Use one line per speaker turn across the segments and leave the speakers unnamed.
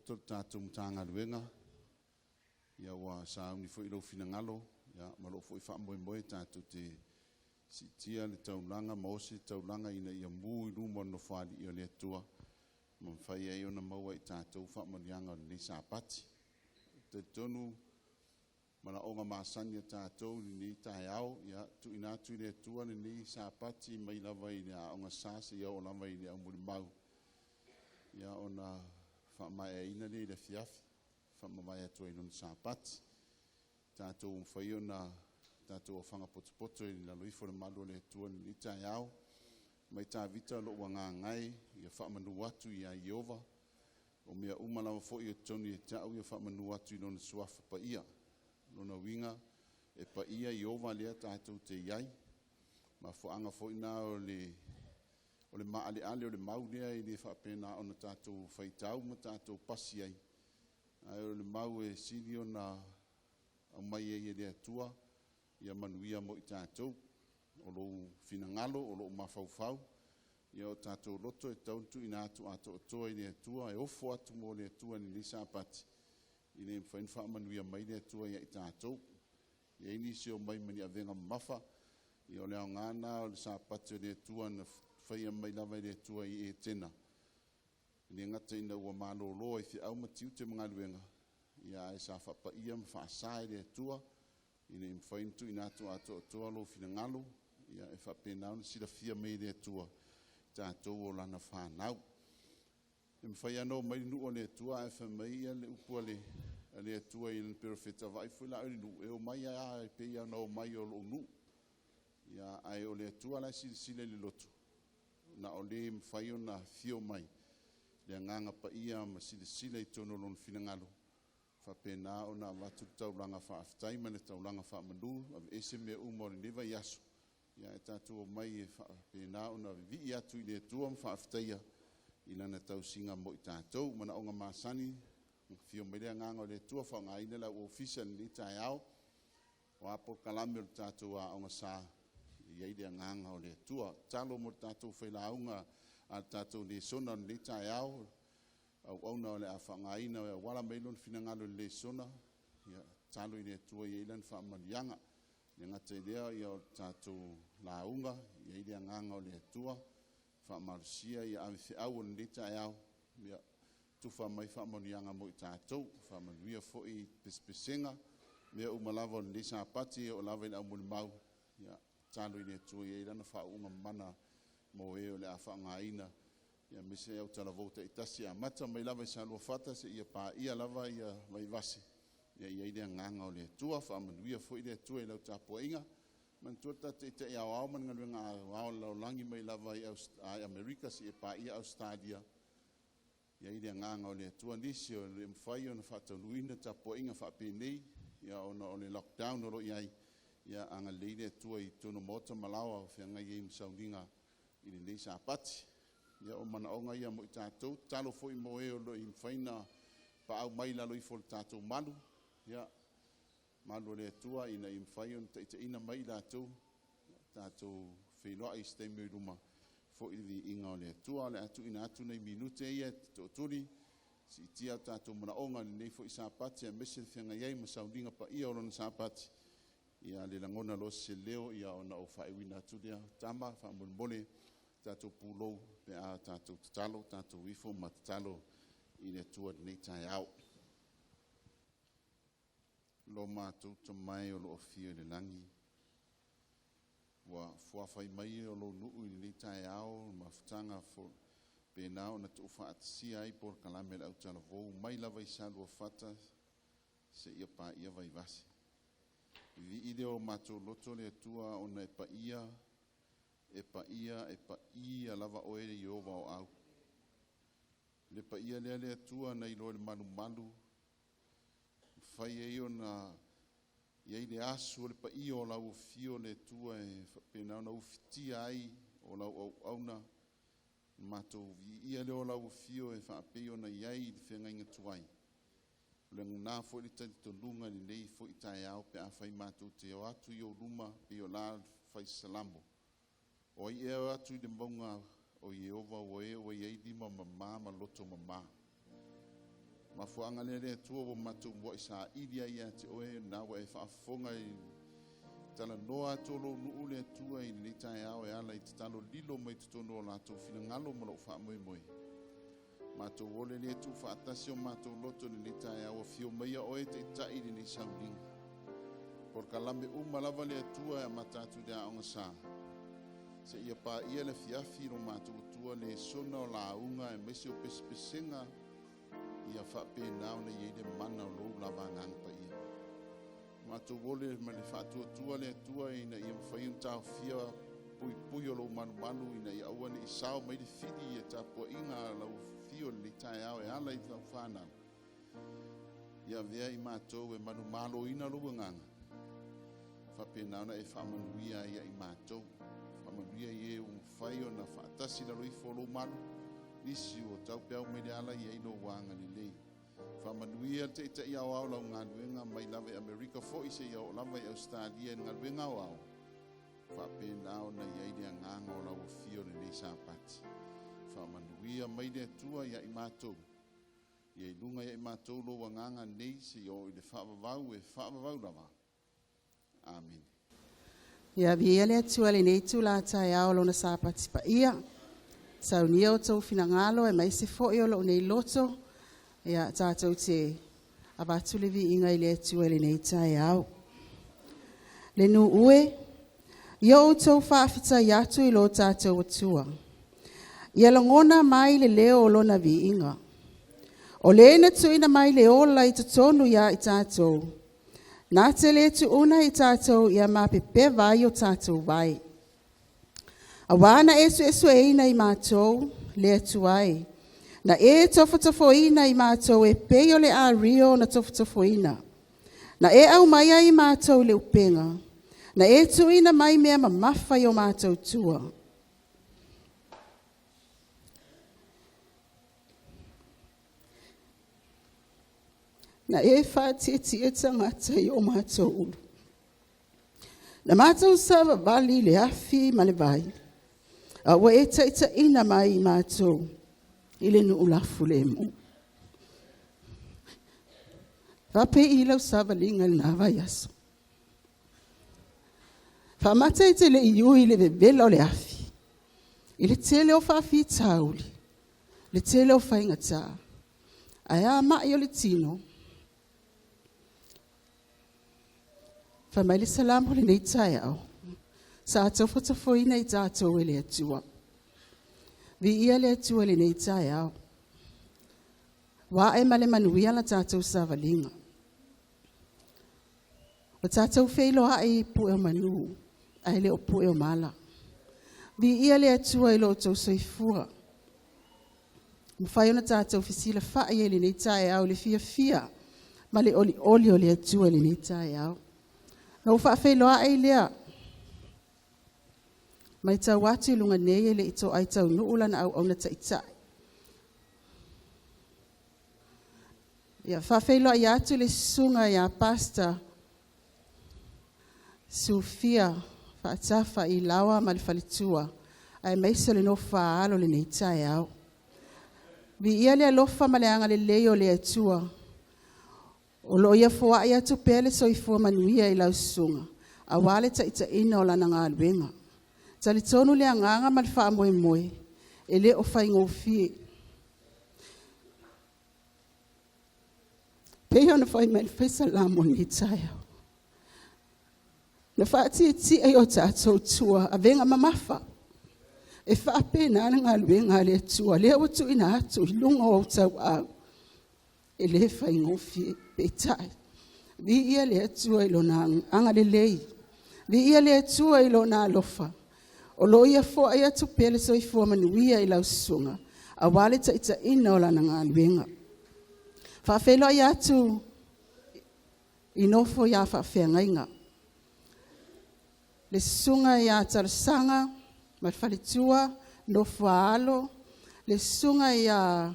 faapotopoto le tatou Matagaluega, ia ua sauni foi lou finagalo, ia, ma lou foi faamoemoe tatou te siitia le taulaga ma osi le taulaga ina ia mu i luma o le Nofoalii o le Atua ma mafai ai ona maua e i tatou faamanuiaga o lenei Sapati. E talitonu manaoga masani a tatou i lenei taeao, ia tuuina atu i le Atua lenei Sapati mai lava i le Aoga Sa seia oo lava i le Aumolimau, ia ona faamaeaina lea i le afiafi, faamavae atu ai i lona Sapati. Tatou mafai ona tatou aofaga potopoto i lalo ifo o le malu o le Atua i lenei taeao. Mai Tavita, lou agaga e, ia faamanu atu ia Ieova, o mea uma lava foi o totonu ia te au, ia faamanu atu i Lona Suafa Paia. Lona uiga, e paia Ieova lea tatou te i ai. Mafuaaga foi na o le maaleale o le mau lea e le faapena ona tatou faitau ma tatou pasi ai, ae o le mau e sili ona aumai ai e le Atua ia manuia mo i tatou. O lou finagalo, o lou mafaufau, ia o tatou loto e tatau ona tuuina atu atoatoa i le Atua, e ofo atu mo le Atua i lenei Sapati, ina ia mafai ona faamanuia mai le Atua ia i tatou. E i ai nisi e omai ma ni avega mamafa, ia o le aoga lena o le Sapati o le Atua na faia mai lava e le Atua i Etena, e le gata ina ua malolo ai feau ma tiute ma galuega, ia ae sa faapaia ma faasa e le Atua ina ia mafai ona tuuina atu atoatoa lou finagalo, ia e faapena ona silafia mai e le Atua tatou o Lana fanau. E mafai lava ona omai le nuu o le Atua ae fai mai le upu a le Atua i Lana perofeta, vaai foi la oe i le nuu, e omai lava e pei ona omai o lou nuu. Ia, ae o le Atua la e silasila i le loto, na o le mafai ona afio mai le Agaga Paia ma silasila i totonu o lona finagalo, faapena ona avatu le taulaga faafetai ma le taulaga faamanu, aveese mea uma o lenei vaiaso, ia ae tatou omai e faapena ona vivii atu i le Atua ma faafetaia i Lana tausiga mo i tatou. Manaoga masani, afio mai le Agaga o le Atua, faaaogaina le au ofisa i lenei taeao, o a polokalame o le tatou Aoga Sa, e i ai le Agaga o le Atua. Tatalo mo le tatou failauga a le tatou lesona o lenei taeao, auauna o le a faaaogaina e auala mai lona finagalo i le lesona, ia tatalo i le Atua e i ai lana faamanuiaga. E le gata i lea o le tatou lauga, e i ai le Agaga o le Atua, faamalosia ia ave feau o lenei taeao, ia tufa mai faamanuiaga mo i tatou. Faamanuia foi i pesepesega, mea uma lava o lenei Sapati e oo lava i le aumolimau, ia tatalo i le Atua e i ai Lana faauuga mamana mo e o le a faaaogaina, ia aemaise autalavou taitasi e amata mai lava i Saluafata seia paia lava ia Vaivase, ia i ai le Agaga o le Atua. Faamanuia foi le Atua i lau tapuaiga. Manatua le tatou Taitai Aoao ma le galuega aoao a le lalolagi mai lava i Amerika seia paia Ausetalia, e i ai le Agaga o le Atua. Nisi e le mafai ona faataunuuina tapuaiga faapenei, ia ona o le lockdown o lo o i ai, ia agalelei le Atua i totonu o maota ma laoa o feagai ai ma sauniga i lenei Sapati. Ia o manaoga ia mo i tatou. Tatalo foi mo e o lo o mafai ona paau mai i lalo ifo o le tatou malu, ia malu o le Atua ina ia mafai ona taitaiina mai i latou, tatou feiloai i se taimi o i luma, foi le viiga o le Atua. O le a tuuina atu nai minute ia e tootuli, siitia o tatou manaoga i lenei foi Sapati, aemaise le feagai ai ma sauniga paia o lona Sapati, ia le lagona loa se leo, ia ona ou faaiuina atu lea. Tama, faamolemole, tatou pulou pe a tatou tatalo, tatou ifo ma tatalo i le Atua i lenei taeao. Lo matou Tama e o lo o afio i le lagi, ua fuafai mai e o lou nuu i lenei taeao mafutaga pena ona tuufaatasia ai polokalame a le autalavou mai lava i Saluafata seia paia Vaivase. Vivii lea o matou loto le Atua ona e paia, e paia, e paia lava oe Ieova o au. Le paia lea le Atua na iloa i le malumalu, mafai ai ona i ai le asu o le paia o lau afio le Atua e faapena ona ufitia ai o lau auauna. Matou viia lea o lau afio e faapei ona i ai i le feagaiga tuai. O lena foi le talitonuga i lenei foi taeao pe afai matou te o atu i ou luma pei o la fai Salamo. O ai ea o atu i le mauga o Ieova ua e ua i ai lima mama ma loto mama. Mafuaaga lea le Atua ua matou muai saili ai ia te Oe, na ua e faafofoga i talanoa atu o lou nuu le Atua i lenei taeao e ala i tatalo lilo mai totonu o latou finagalo ma lou faamoemoe. Matou ole le tuufaatasi o matou loto i lenei taeao, afio maia Oe e taitai i lenei sauniga. Polokalame uma lava le Atua e amata atu i le Aoga Sa seia paia le afiafi, lo matou Atua, lesona o lauga aemaise o pesepesega, ia faapena ona i ai le mana o lou lava Agaga Paia. Matou ole ma le faatuatua le Atua ina ia mafai ona taofia puipui o lou malumalu ina ia aua ne i sao mai le fili i tapuaiga a lau afio i lenei taeao e ala i lau fanau. Ia avea i matou e manumaloina lou agaga, faapena ona e faamanuia ai ia i matou. Faamanuia i e ua mafai ona faatasi i lalo ifo o lou malu, nisi ua taupeau mai le ala, i ai lou agalelei. Faamanuia le Taitai Aoao o lau galuega mai lava i Amerika foi seia oo lava i Ausetalia i le galuega aoao, faapena ona i ai le agaga o lau afio i lenei Sapati. Faamanuia mai le Atua ia i matou, ia i luga ia i matou lou agaga nei seia oo i le faavavau e faavavau lava. Amene.
Ia viia le Atua i lenei itula taeao i Lona Sapati paia. Saunia outou finagalo aemaise foi o lou nei loto, ia tatou te avatu le viiga i le Atua i lenei taeao. Le nuu e, ia outou faafetai atu i lo tatou Atua, ia lagona mai le leo o Lona viiga. O Le na tuuina mai le ola i totonu ia i tatou, na te le tuuna i tatou ia mapepeva ai o tatou vae. Auā na e suesueina i matou, le Atua e, na e tofotofoina i matou e pei o le ario na tofotofoina. Na e aumaia i matou i le upega, na e tuuina mai mea mamafa i o matou tua. Na e faatietie tagata i o matou ulu. Na matou savavali i le afi ma le vai, a ua e taitaiina mai i matou i le nuu lafulemu. Faapei lau savaliga i lena vaiaso? Faamata e te le i ui i le vevela o le afi, i le tele o faafitauli, le tele o faigata, ae a mai o le tino? Fai mai le Salamo i lenei taeao, sa tofotofoina i tatou e le Atua. Viia le Atua i lenei taeao. Ua ae ma le manuia la tatou savaliga. Ua tatou feiloai i pue o manu ae le o pue o mala. Viia le Atua i lo outou soifua, ua mafai ona tatou fesilafai ai i lenei taeao i le fiafia ma le olioli o le Atua i lenei taeao. Ona ou faafeiloai lea, e matau atu i luga nei e le i toai taunuu lana auauna taitai. Ia, e faafeiloai atu le susuga ia Pastor Sufia Faatafa Ilaoa ma le faletua, aemaise o le nofo a alo i lenei taeao. Viia le alofa ma le agalelei o le Atua o lo o Ia foai atu pea le soifua manuia i lau susuga aua le taitaiina o lana galuega. E talitonu le agaga ma le faamoemoe, e le o faigofie. E pei ona fai mai le Fai Salamo i lenei taeao, na faatietie i o tatou tua avega mamafa. E faapena le galuega a le Atua lea ua tuuina atu i luga o ou tauau, e le faigofie. Peitai, viia le Atua i Lona agalelei, viia le Atua i Lona alofa o lo o Ia foai atu pea le soifua manuia i lau susuga aua le taitaiina o Lana galuega. E faafeiloai atu i nofo a faafeagaiga, le susuga ia Talosaga ma le faletua, nofo a alo, le susuga ia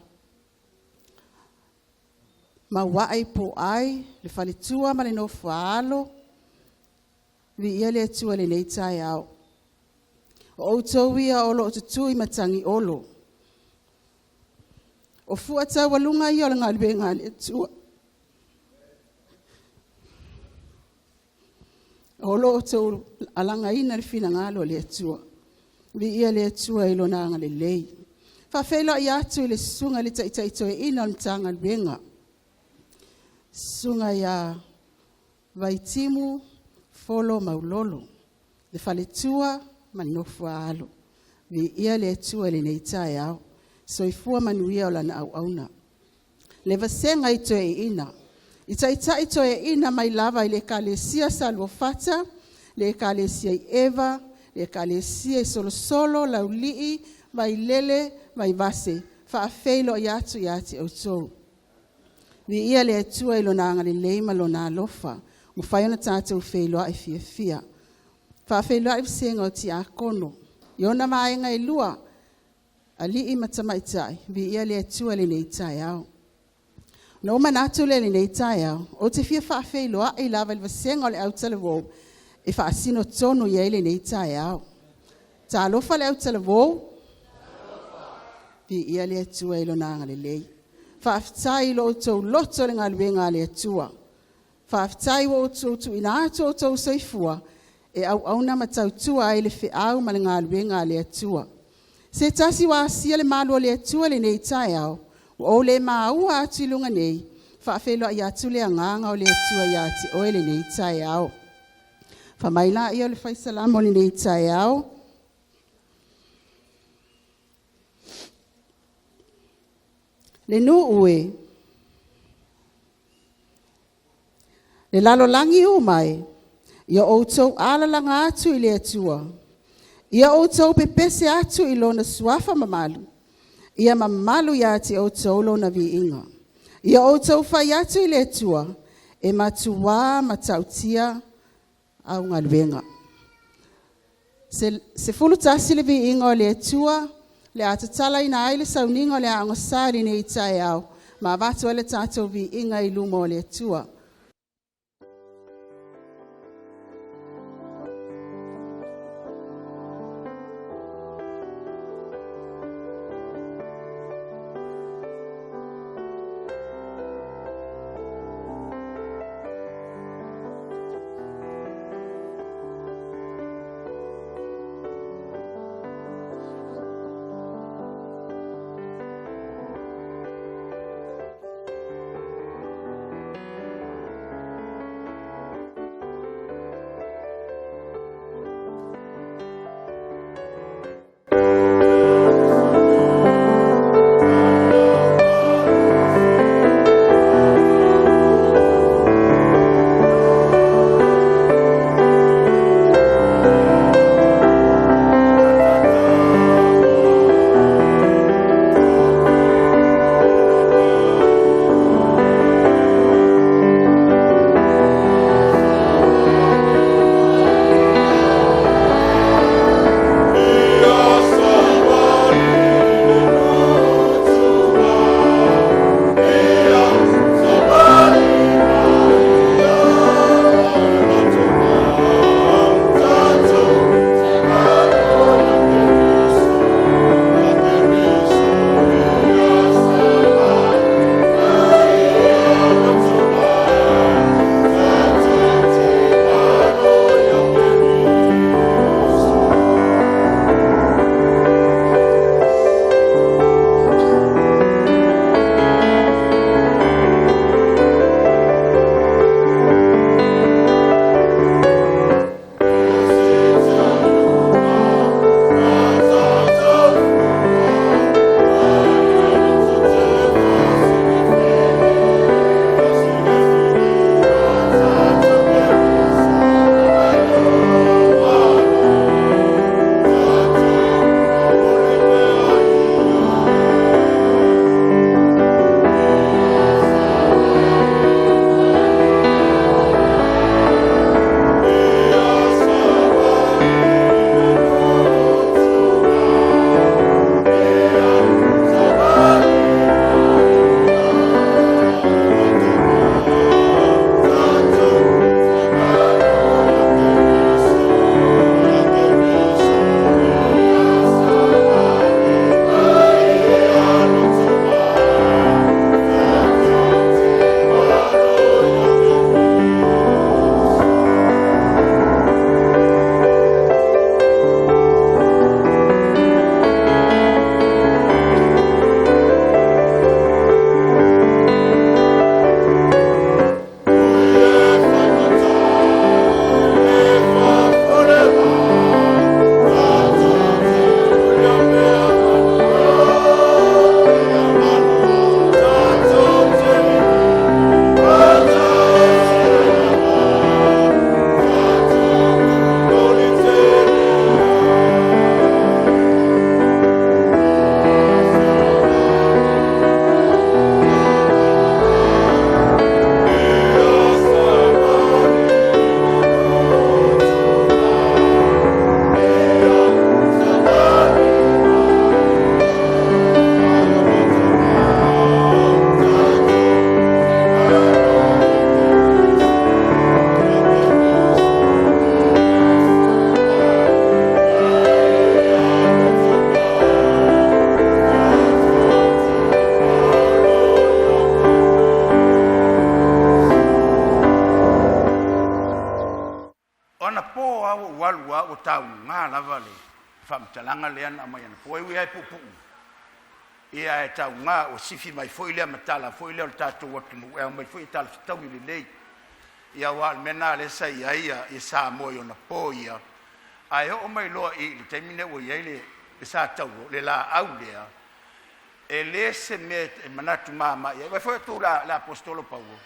Mauai Poai, le faletua ma le nofo a alo, viia le Atua i lenei taeao. O outou ia o lo o tutui matagi olo. O fua taualuga ia o le galuega a le Atua. O lo o outou alagaina le finagalo o le Atua. Viia le Atua i Lona agalelei. Faafeiloai atu i le Susuga i le Taitai Toeaina o le Matagaluega, Susuga ia Vaitimu Folo Maulolo, le faletua ma le nofo-a-alo. Viia le Atua i lenei taeao. Soifua manuia o lana auauna. Le vasega i Toeaiina, i Taitai Toeaiina mai lava i le Ekalesia Saluafata, le Ekalesia i Eva, le Ekalesia i Solosolo, Laulii, Vailele, Vaivase, e faafeiloai atu ia te outou. Viia le Atua i Lona agalelei ma Lona alofa ua mafai ona tatou feiloai fiafia. E faafeiloai le vasega o Tiakono i ona vaega e lua, alii ma tamaitai, viia le Atua i lenei taeao. Ona ou manatu lea i lenei taeao, ou te fia faafeiloai lava i le vasega o le autalavou e faasino tonu i ai lenei taeao. Talofa le autalavou, viia le Atua i Lona agalelei. Faafetai i lo outou loto i le galuega a le Atua. Faafetai ua outou tuuina atu lo outou soifua e auauna ma tautua ai i le feau ma le galuega a le Atua. Se tasi ua asia le malu o le Atua i lenei taeao, ua ou le maua atu i luga nei, e faafeiloai atu le Agaga o le Atua ia te oe i lenei taeao. Fai mai laia o le Fai Salamo i lenei taeao, “Le nuu e, le lalolagi uma e, ia outou alalaga atu i le Atua, ia outou pepese atu i Lona Suafa mamalu, ia mamalu ia te outou Lona viiga. Ia outou fai atu i le Atua, e matuā matautia au galuega.” 11 le viiga o le Atua o le a tatalaina ai le sauniga o le Aoga Sa i lenei taeao ma avatu ai le tatou viiga i luma o le Atua.
O anapo lava ua ou alu lava ua tauga lava le faamatalaga lea na aumai anapo, e ui lava e puupuu, ia ae tauga ua sifi mai foi lea matala foi lea o le tatou atunuu e aumai foi e talafetaui lelei. Ia aua o le mea lena lea sa i ai Samoa i ona po ia, ae oo mai loa i le taimi lea ua i ai le sa tauro, le laau lea, e le se mea e manatu mama i ai. Vaai foi atu la le Aposetolo Paulo,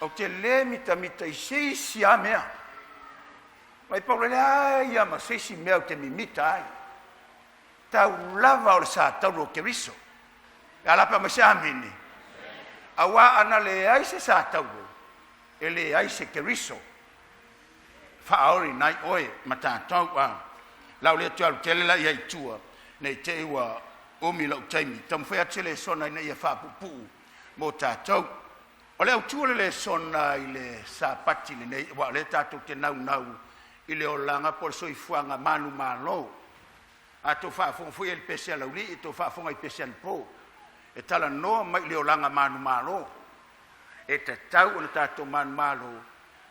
ou te le mitamita i se isi lava mea. Mai Paulo e leai lava ma se isi mea ou te mimita ai, tau lava o le sa tauro o Keriso. E a la pe a aumai se amene? Aua ana leai se sa tauro, e leai se Keriso faaoina ai oe ma tatou. A lau lea toe alu tele la i ai i tua, ne i te i ua umi lou taimi, taumafai atu se lesona ina ia faapuupuu mo tatou. O le autu o le lesona i le Sapati lenei, aua o lea tatou te naunau i le olaga po o le soifuaga manumalo. A outou faafofoga foi i le pese a Laulii, a outou faafofoga i pese anapo e talanoa mai i le olaga manumalo, e tatau ona tatou manumalo,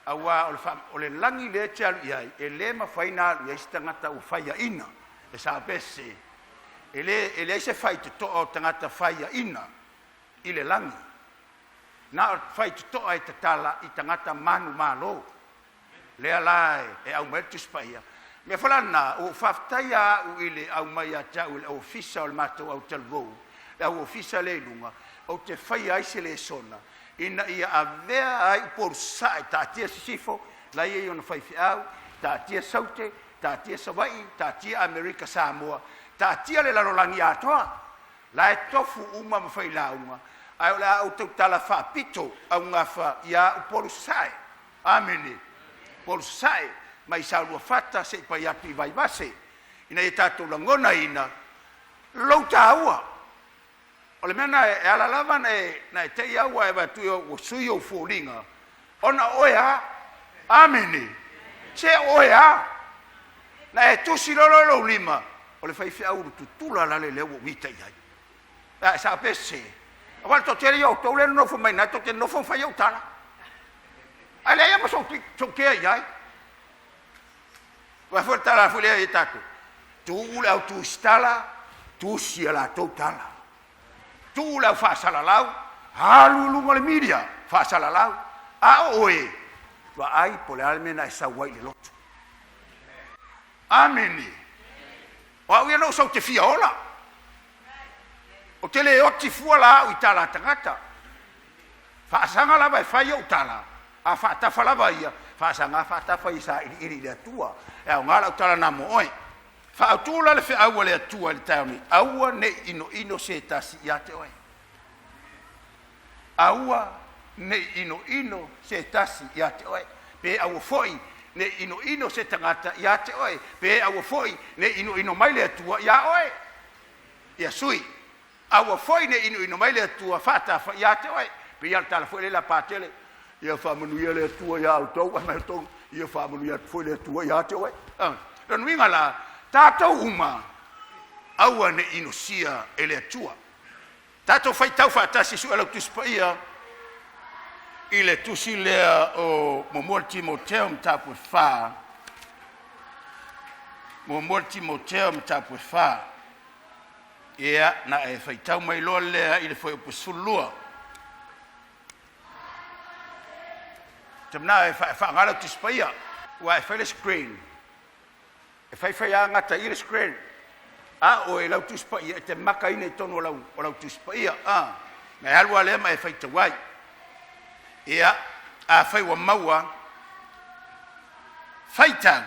aua o le lagi lea e te alu i ai, e le mafai ona alu i ai se tagata ua faiaina. E sao pe sese? E leai se faitotoa o tagata faiaina i le lagi, na o faitotoa e tatala i tagata manumalo. Lea la e aumai le Tusi Paia. Mea foi la lena, ua ou faafetai lava au i le aumai ia te au e le ofisa o le matou outer road, le au ofisa lea i luga, ou te faia ai se lesona ina ia avea ai Upolu Sasae, taatia Sisifo, la e i ai ona faifeau, taatia Saute, taatia Savaii, taatia Amerika Samoa, taatia le lalolagi atoa, la e tofu uma ma failauga, ae o le a ou tautala faapito augafa ia Upolu Sasae. Amene. Upolu Sasae, mai Saoluafata seia paia atu i Vaivase, ina ia tatou lagonaina lou taua. O le mea lena e ala lava ona e te i lava ua e vaai atu ua sui ou foliga, ona o oe a. Amene. Se o oe a. Na e tusi loa i lou lima, o le faifeau ulututula lale lea ua ou ita i ai. A e sao pe sese? Aua o le toatele ia o outou lea e nonofo mai i ina, tou te nonofo ma fai au tala, ae leai lava ma sou kea i ai. Aua foi le tala foi lea ia tatou, tuu le au tusitala, tusi a latou tala. Tuu le au faasalalau, alu i luga o le media, faasalalau. A o oe, vaai po o le a le mea na e sau ai i le lotu. Amene. O au ia na ou sau ou te fia ola. Ou te le oti fua la au i tala a tagata. Faasaga lava e fai ou tala, a faatafa lava ia, faasaga faatafa ia sailiili i le Atua. E aoga lau tala na mo oe. Faaautu la le feau a le Atua i le taeao nei, aua ne i inoino se tasi ia te oe. Aua ne i inoino se tasi ia te oe. Pe aua foi ne i inoino se tagata ia te oe. Pe aua foi ne i inoino mai le Atua ia oe. Ia sui, aua foi ne i inoino mai le Atua faatafa ia te oe. Pe ia le tala foi le patele, ia faamanuia le Atua ia outou, ai mai outou, ia faamanuia atu foi le Atua ia te oe. Lona uiga la, tatou uma, aua ne i inosia e le Atua. Tatou faitau faatasi sue lau Tusi Paia i le tusi lea o Muamua le Timoteo mataupu e 4. Muamua le Timoteo mataupu e 4. Ia, na e faitau mai loa lea i le fuaiupu 12. Te mana e faaga lau Tusi Paia, ua e fai le screen, e faifai lava gata i le screen. A oe lau Tusi Paia e te makaina i tonu o lau Tusi Paia. Na e alu lea ma e faitau ai. Ia, afai ua maua, faitau.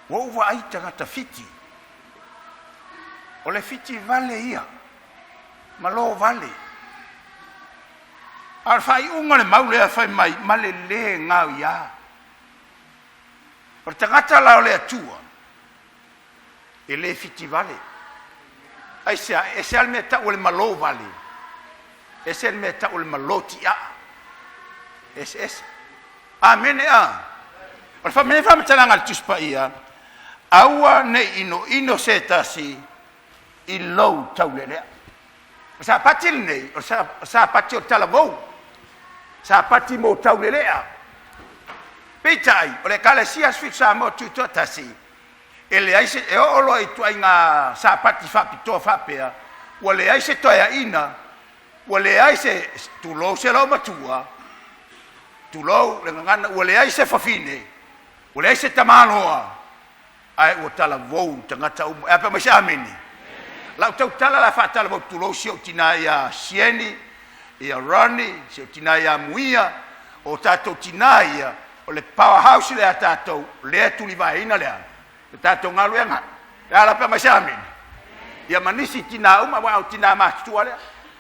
Ua ou vaai tagata fiti, o le fiti vale ia, ma lo vale. A o le faaiuga le mau lea fai mai, ma le lē gaoiā. O le tagata la o le Atua, e le fiti vale. Aisea? E ese lava le mea e tau o le malo vale, ese le mea e tau o le malo tiaa. Ese ese. Amene a. O le faamea faamatalaga a le Tusi Paia, aua ne i inoino se tasi i lou taulelea. O sapati lenei, o sapati o le talavou, sapati mo taulelea. Peitai, o le Ekalesia Aso Samoa Tutoatasi, e leai se, e oo loa i ituaiga sapati faapitoa faapea, ua leai se toeaina, ua leai se, tulou se loomatua, tulou le gagana, ua leai se fafine, ua leai se tamaloa, ae ua talavou tagata uma. E a pe mai se amene. Lau tautala la faatalavou, tulou si ou tina ia Sieni, ia Ronnie, si ou tina ia Muia, o tatou tina ia, o le powerhouse lea tatou, lea tulivaeina lea, le tatou galuega. E ala pe mai se amene. Ia manisi tina uma, wa o tina matutua lea.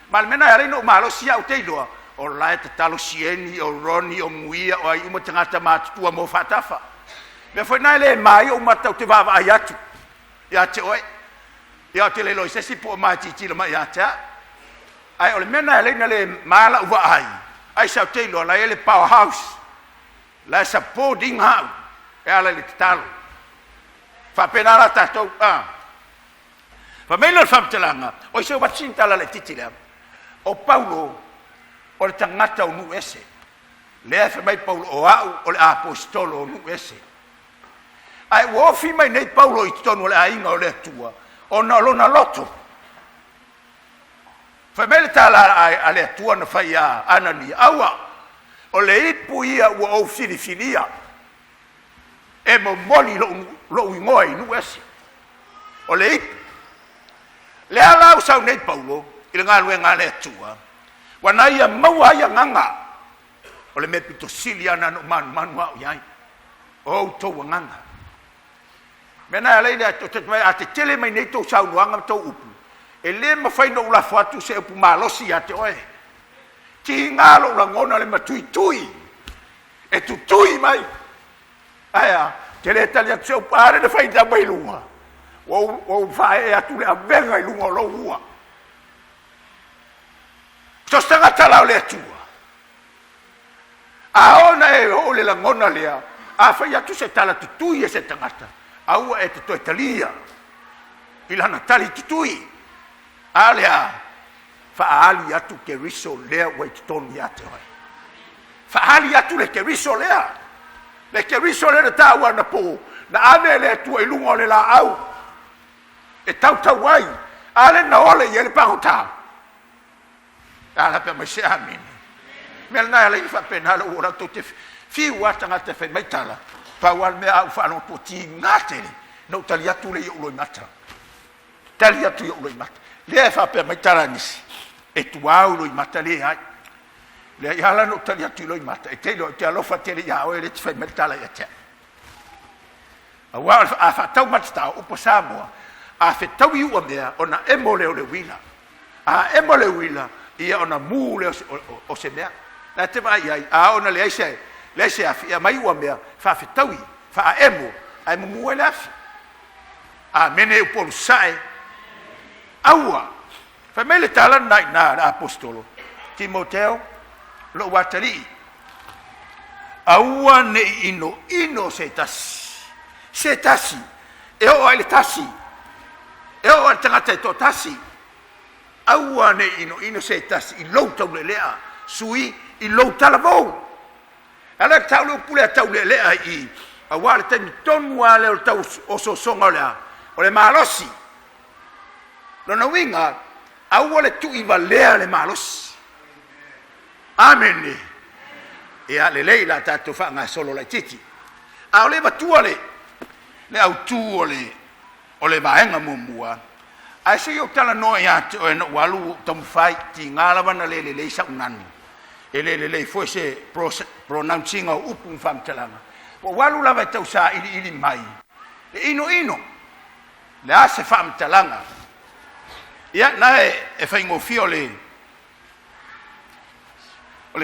Ma le mea na e no malosi au te iloa, o la e tatalo Sieni, o Ronnie, o Muia, o ai uma tagata matutua mo faatafa. Mea foi na le mai o matau te vaavaai atu ia te oe. Ia te le loi se si po o mai titilo mai ia te a. Ai o le mea na e leina le mala ua ai. Ai sa te iloa la e le powerhouse. La e supporting hau. E ala i le tatalo. Faapena la tatou. Fa mai le faamatalaga, o se watin tala le titi lea. O Paulo, o le tagata o nuu ese. Lea e mai Paulo o au o le apostolo o nuu ese. Ae ua ofi mai nei Paulo i totonu o le aiga o le Atua, ona o lona loto. Fai mai le tala a le Atua na fai ia Anania, aua, o le ipu ia ua ou filifilia, e momoli lou igoa i nuu ese. O le ipu. Le ala au sau nei Paulo, i le galuega a le Atua, ua na ia maua ai agaga, o le mea pito sili ana no manumanu au iai, o outou agaga. Mea na ala i le a te tele mai nei tou saunoaga ma tou upu, e le mafai na ulafo atu se upu malosi ia te oe. Tiga lou lagona le matuitui, e tutui mai. Ae te le tali atu se upu, a le na fai tau mai luga, ua ou faaee atu le avega i luga o lou ua. So se tagata la o le Atua. A ona e oo le lagona lea, a fai atu se tala tutui e se tagata, aua e te toe talia i lana tali tutui. A lea, faaali atu Keriso lea ua i totonu ia te oe. Faaali atu le Keriso lea. Le Keriso lea na taua na pō, na ave le Atua i luga o le laau, e tautau ai, a le na ole i ai le pagota. A la pe mai se amene. Mea lena e ala i faapena le ua tou te fiu a tagata e fai mai tala, pau a le mea au faalogo atu tiga tele, na ou tali atu le i ou loimata. Tali atu i ou loimata. Lea e faapea mai tala nisi, e tuau loimata le ai. Lea i ala na ou tali atu i loimata, e te iloa te alofa tele ia oe le te fai mai tala ia te. Aua a faatau matatao upo Samoa, a fetaui ua mea ona emo lea o le uila. A emo le uila, ia ona mu lea o se mea. La te vaai ai, a ona leai se afi, ia mai ua mea, faafetaui, faaemo, ae mumu ai le afi. A mene upolu sae, aua, fai mai le tala na i nā le apostolo, Timoteo, lou atalii, aua ne i ino ino se tasi, se tasi, e oo ai le tasi, e oo ai le tagata e toatasi, aua ne i ino ino se tasi i lou taulelea, sui i lou talavou. Ala tau le upu lea taulelea i, aua le taimi tonu lava lea o le tau osoosoga o le a, o le malosi. Lona uiga, aua le tuivalea le malosi. Amene. Ia lelei la tatou faagasolo laitiiti. A o le matua le autū o le vaega muamua, ae se i ou talanoa ia te oe na ou alu ou taumafai, tiga lava na le lelei sau nanu. E le lelei foi se pronouncing o upu ma faamatalaga. Ua ou alu lava e tau sailiili mai, le inoino, le a se faamatalaga. Ia, na e faigofie o le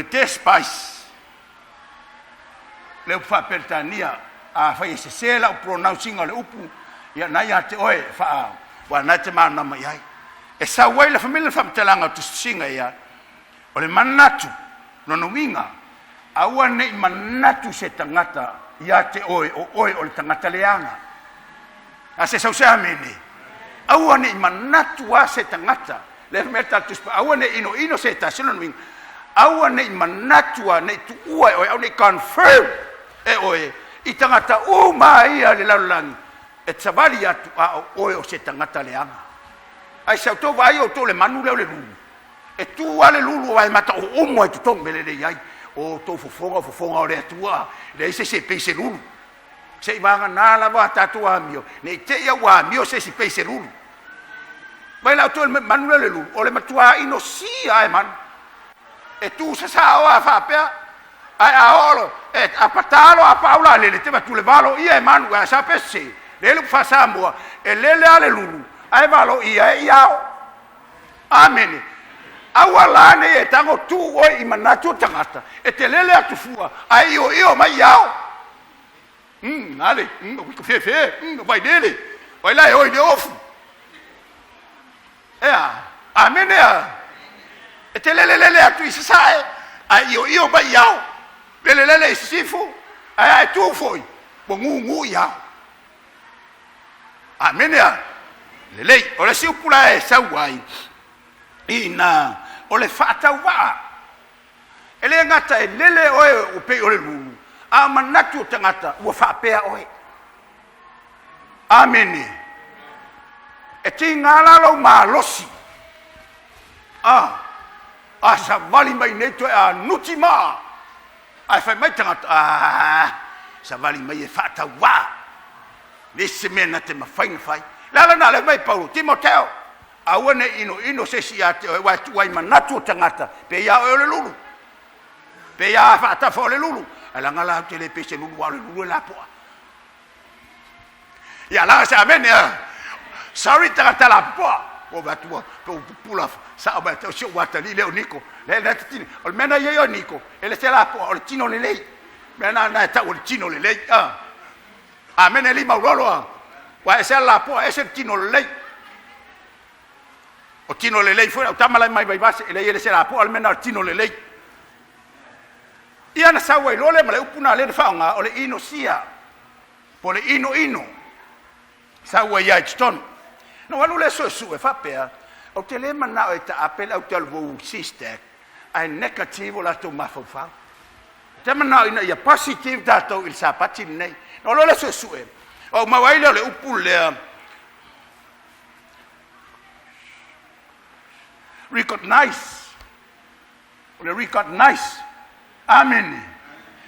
despise, le upu faaperetania, a fai e sese lau pronouncing o le upu, ia na ia te oe, ua na te malamalama i ai. E sau ai le famila faamatalaga o tusitusiga ia, o le manatu, lona uiga, Aua nei manatu se tagata ia te oe o oe o le tagata leaga. A se sau se amene. Aua nei manatu a se tagata. Le mea tatou aua nei ino ino se tasi lona uiga. Aua nei manatu a nei tuua e oe, au nei confirm e oe i tagata uma ia le lalolagi e savali atu a o oe o se tagata leaga. Ai se outou vaai outou le manu lea o le lulu. E tu lava le lulu aua e mata uumu ai totonu mea lelei ai. O outou fofoga o fofoga o le Atua, e leai se isi e pei se lulu. Se i vagana lava a tatou amio, ne i te i ua amio se isi pei se lulu. Mai la outou le manu lea o le lulu, o le matua inosia e manu. E tu sasao a faapea, ae a oo lo, e a patalo a paau la lele, te vatu le valo ia e manu, a sa pese. Le le faasamoa, e lele a le lulu, ae valo ia e iao. Amene. Aua la nei e tago tu oe i manatu o tagata, e te lele atu fua, ae io io mai iao. Ale, o fefe, vai lele, vai la e oi le ofu. Ea, amene a. E te lele lele atu i sasae, ae io io mai iao. Lele lele i sisifo, ae ae tu foi, ua gugu iao. Amene a. Lelei, o le isi upu la e sau ai, ina o le faatauvaa. E le gata e lele oe o pei o le lulu, a manatu o tagata ua faapea oe. Amene. E tiga la lou malosi. A savali mai nei toe a nuti maa. Ae fai mai tagata, a savali mai e faatauvaa. Le se mea na te mafai na fai. Le ala na le mai Paulo, Timoteo, aua ne ino ino se isi ia te oe, ua e tuu ai manatu o tagata, pe ia oe o le lulu. Pe ia faatafa o le lulu. Ae laga la te le pe se lulu, a o le lulu e lapoa. Ia laga se amene a. Sorry tagata lapoa. O vatua, pe u pupula, sa o mai te o si o watali le o Niko. Le le te tini. O le mea na ia o Niko, e le se lapoa, o le tino lelei. Mea na na e tau o le tino lelei. Amene li maulolo a. Wa e se lapoa, e se tino lelei. O tino lelei foi, au tama lai mai vai vase, e le ia le se lapoa, o le mea na o le tino lelei. Ia na sau ai loa lea ma le upu na lea na faaaoga, o le inosia, po o le inoino, sau ai ai totonu. Na ou alu lea suesue faapea, ou te le manao e taape le au talavou SISTEC, ae negative o latou mafaufau. Te manao ina ia positive tatou i le Sapati lenei. Na ou alu lea suesue, ou maua ai lea o le upu lea, recognize. O le recognize. Amene.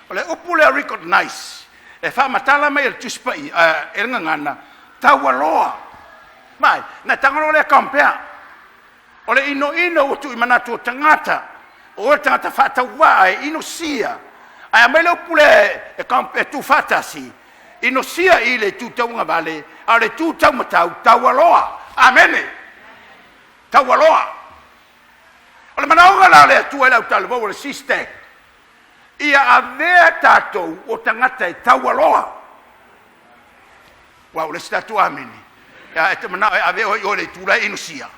O le upu lea recognize, e faamatala mai e le Tusi Paia, e le gagana, taualoa. Mai, na tagaloa lea compare. O le inoino ua tuu i manatu o tagata, o oe tagata faatauvaa e inosia. Ae aumai le upu lea e tuufaatasi, inosia i le itu tauagavale, a o le itu taumatau, taualoa. Amene. Taualoa. O le manaoga la o le Atua i le autalavou o le SISTEC, ia avea tatou o tagata e taualoa. Ua o le isi tatou amene. Ia e te manao e ave oe i o le itu la e inosia.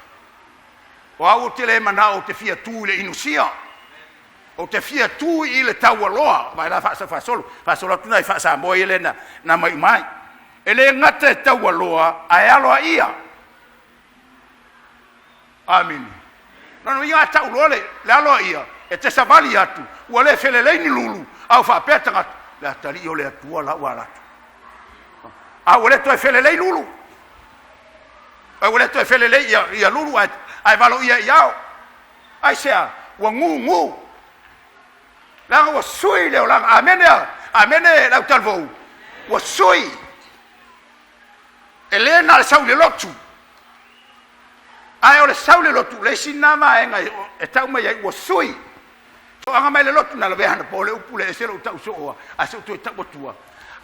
O au o te le manao o te fia tu i le inosia. O te fia tu i le taualoa. Vai la faasa faasolo. Faasolo atu nai faasamoa ia le na mai mai. E le gata e taualoa, ae aloa ia. Amene. Lona uiga a tau loa le aloa ia, e te savali atu, ua le felelei ni lulu, au faapea tagata, le atalii o le Atua la ua alatu. A ua le toe felelei lulu. A ua le toe felelei ia lulu, ae valo ia i ao. Ai sea, ua gugu. Leaga ua sui le olaga. Amene a. Amene lau talavou. Ua sui. E le na le sau i le lotu. Ae o le sau i le lotu, le isi na vaega e tau mai ai, ua sui. Toaga mai le lotu, na lavea hana po le upu le ese lou tau sooa, a se u toe tau atua.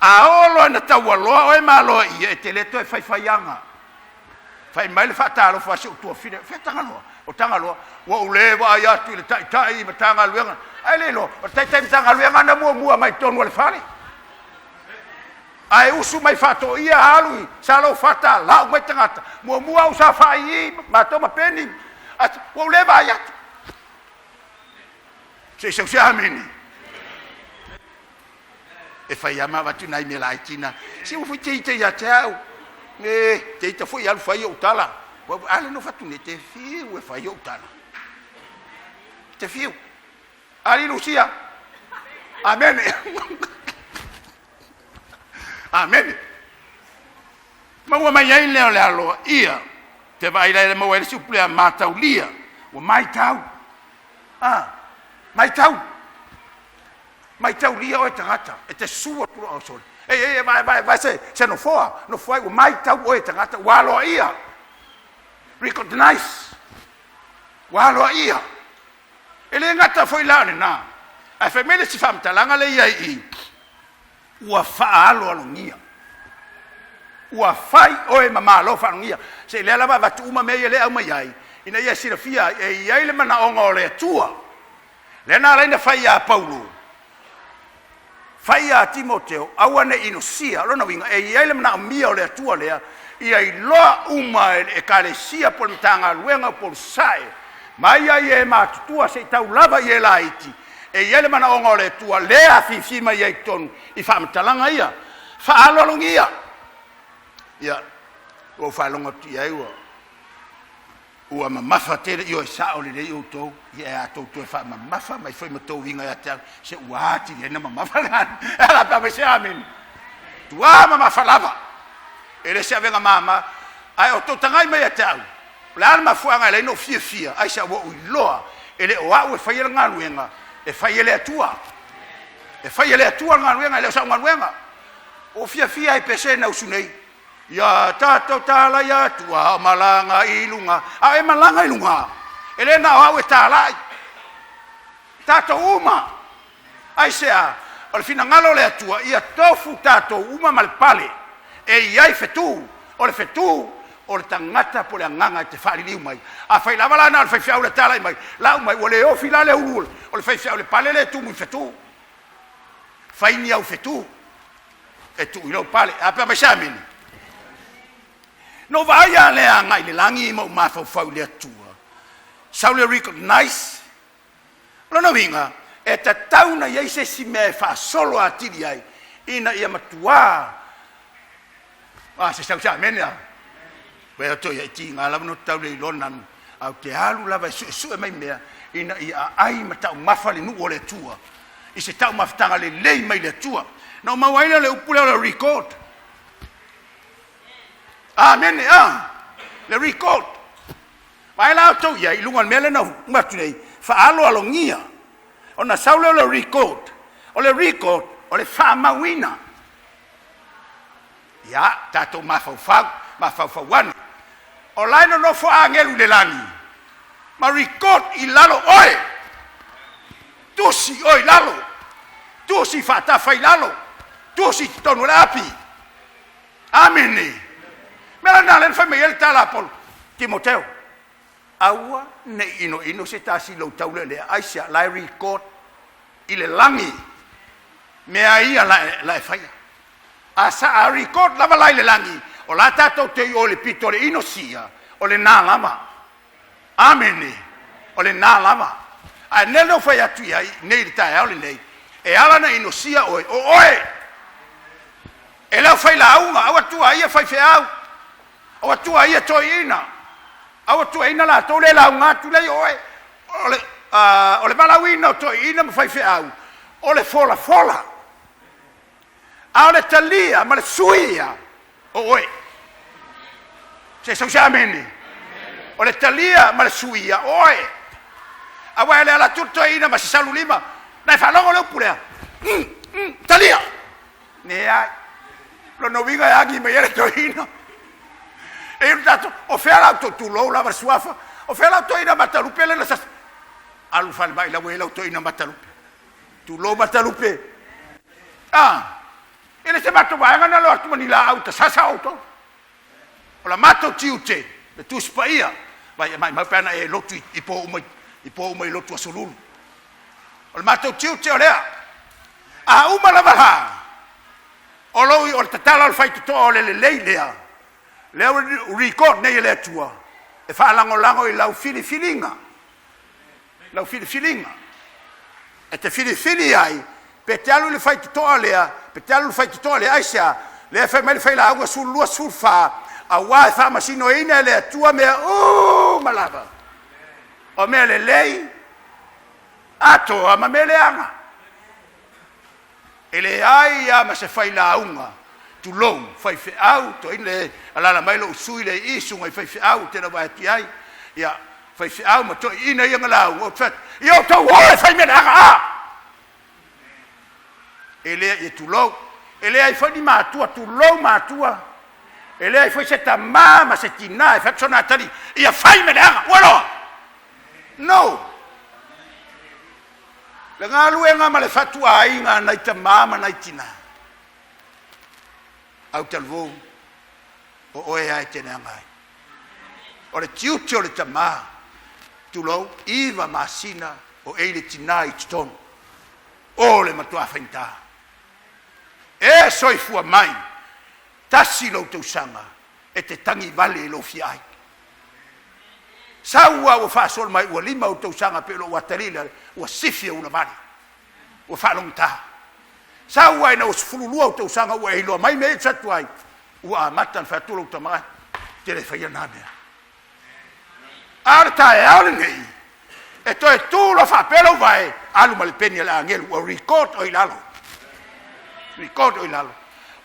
A oo loa na taualoa oe ma aloa ia, e te le toe faifaiaga. Fai mai le faatalofa a si ou tuafine, fea Tagaloa? O Tagaloa, ua ou le vaai atu i le taitai i Matagaluega. Ai le iloa, o le taitai Matagaluega na muamua mai totonu o le fale. Ae usu mai faatoia alu i Salofata, lau mai tagata. Muamua au sa faai matou ma peni. Ua ou le vaai atu. Se i sau se amene. E fai lava ma avatu nai mea laiti na. Se ua foi te ita ia te au. E, te ita foi alu fai ou tala. A le nofo atu nei, te fiu e fai ou tala. Te fiu. Ali Lucia. Amene. Amene. Maua mai ai lea o le aloaia. Te vaai la e maua ai le isi upu lea mataulia. Ua maitau. Ah, maitau. Maitaulia oe tagata e te susu atu loa sole. Ei, ei, vai, vai, vai se, se nofoa, nofoa ai, ua maitau oe tagata, ua aloaia. Recognize. Ua aloaia. E le gata foi la o lena, ae fai mai le isi faamatalaga lea i ai i i, ua faaaloalogia. Ua fai oe ma malo faalogia. Se lea lava avatu uma mea ia lea e aumai ai, ina ia silafia ai, e i ai le manaoga o le Atua. Lea na ala ai ona fai ia Paulo, fai ia Timoteo, aua ne i inosia. O lona uiga, e i ai le manaomia o le Atua lea, ia iloa uma e le Ekalesia po o le Matagaluega o Polosae, mai lava i e matutua seia tau lava i e laiti, e i ai le manaoga o le Atua lea e afifi mai ai i totonu i faamatalaga ia. Faaaloalogia. Ia, ua ou faalogo atu i ai ua Ua mamafa tele, ioe, sao lelei outou, ia e a tou toe faamamafa mai foi ma tou uiga ia te au, se ua atili ai na mamafa le E ala pe a mai se amene. Tuā mamafa lava. E le se avega mama, ae o tou tagai mai ia te au, o le a le mafuaaga e ala ai ona ou fiafia, aisea ua ou iloa e le o au e faia le galuega, e fai e le Atua. E fai e le Atua le galuega, e le o sau galuega. Ua ou fiafia ai pese na usu nei. Ia tatou talai atu a o malaga i luga. A e malaga i luga, e le na o au e talai. Tatou uma. Aisea? O le finagalo o le Atua, ia tofu tatou uma ma le pale e i ai fetu. O le fetu o le tagata po o le agaga e te faaliliu mai. Afai lava la na o le faifeau le talai mai, lau mai, ua le ofi la le ulu o le faifeau i le pale lea e tumu i fetu. Fai ni au fetu e tuu i lou pale. A pea mai se amene. Na ou vaai lava lea agai i le lagi ma ou mafaufau i le Atua. Sau le recognize. O lona uiga, e tatau ona i ai se isi mea e faasolo atili ai ina ia matuā a se sau se amene a. Ua e ia i tiga lava no tau le iloa nanu, ae ou te alu lava e suesue mai mea ina ia aai ma taumafa le nuu o le Atua i se taumafataga lelei mai le Atua. Na ou maua ai lea o le upu lea o le record. Amene, a le record. Vaai la outou i ai i luga o le mea lea na uma atu nei, faaaloalogia. Ona sau lea o le record. O le record, o le faamauina. Ia, tatou mafaufau, mafaufau ane. O la e nonofo agelu i le lagi, ma record i lalo oe. Tusi oe i lalo. Tusi faatafa i lalo. Tusi i totonu o le api. Amene. Mea la lena lea na fai mai ai le tala a Paulo, Timoteo, aua ne i inoino se tasi i lou taulelea, aisea, la e record i le lagi mea ia la e faia. A sa a record lava la i le lagi, o la tatou te i o i le pito o le inosia, o lena lava. Amene. O lena lava. Ae nele na ou fai atu i ai nei i le taeao lenei, e ala ona inosia oe, o oe e le aufailaauga, aua tua ia faifeau, aua tua ia toeaiina, aua tuuaiina latou lea e lauga atu lea i oe. O le, o le valaauina o toeaiina ma faifeau, o le folafola. A o le talia ma le suia o oe. Se sau se amene. O le talia ma le suia o oe. Aua e le ala atu le toeaina ma se salu lima. Na e faalogo le upu lea. Talia. Leai. Lona uiga e agi mai ai le toeaina. E i tatou, o fea la outou tulou lava le suafa, o fea la outou toeaina matalupe lea na sasa. Alu falemai la ua i ai lau toeaina matalupe. Tulou matalupe. Ah, e le se matou vaega na lo atu ma ni laau tasasa outou. O la matou tiute, le Tusi Paia, vai e maimau pe ana e lotu i po uma i po uma i lotu Aso Lulu. O le matou tiute o lea. A uma lava la, o lou o le tatala o le faitotoa o le lelei lea, lea ua record nei e le Atua, e faalagolago i lau filifiliga. Lau filifiliga. E te filifili ai, pe te alu i le faitotoa lea, Pe te alu le faitotoa lea, aisea? Lea e fai mai le Failauga 12, 14, auā e faamasinoina e le Atua mea uma lava, o mea lelei atoa ma mea leaga. E leai lava ma se failauga, tulou, faifeau, toeaina le alaala mai lou sui usufono lea i i, susuga i faifeau ou te le o vaai atu i ai, ia, faifeau ma toeaiina ia na lauga, ou te fai atu, ia outou o e fai mea leaga, a! E le, ia tulou, e leai foi ni matua, tulou matua, e leai foi se tamā ma se tinā e fai atu sona atalii, ia fai mea leaga, ua iloa? No! Le galuega ma le fatuaiga a nai tamā ma nai tinā. Autalavou, o oe lava e te leaga ai. O le tiute o le tamā, tulou, 9 masina o ei le tinā i totonu. O le matua faigata. E soifua mai, tasi lou tausaga e te tagi vale i lou fia ai. Sau lava ua faasolo mai ua 5 ou tausaga pei o lou atalii lea, ua sifi e ulavale, ua faalogogata. Sau lava ina ua 12 ou tausaga ua e iloa mai mea ia e te atu ai, ua amata ona fai atu lou tama, e te le faia na mea. A o le taeao lenei, e toe tu loa faapea lou vae, alu ma le peni a le agelu, ua record oe i lalo. Record oe i lalo.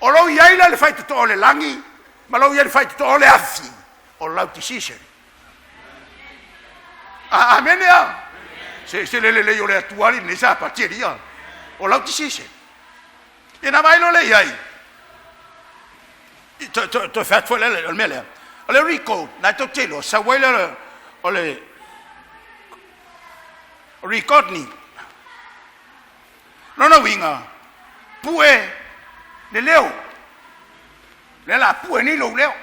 O lou i ai la i le faitotoa o le lagi, ma lou i ai i le faitotoa o le afi, o lau decision. Amene a? Se, se le lelei o le Atua alii lenei Sapati e lia. O lau decision. Ia na vaai loa lea i ai. Toe fai atu foi le mea lea. O le record, na e tou te iloa, sau ai le, o le record ni. Lona uiga, pue le leo. Lea la pue nei lou leo.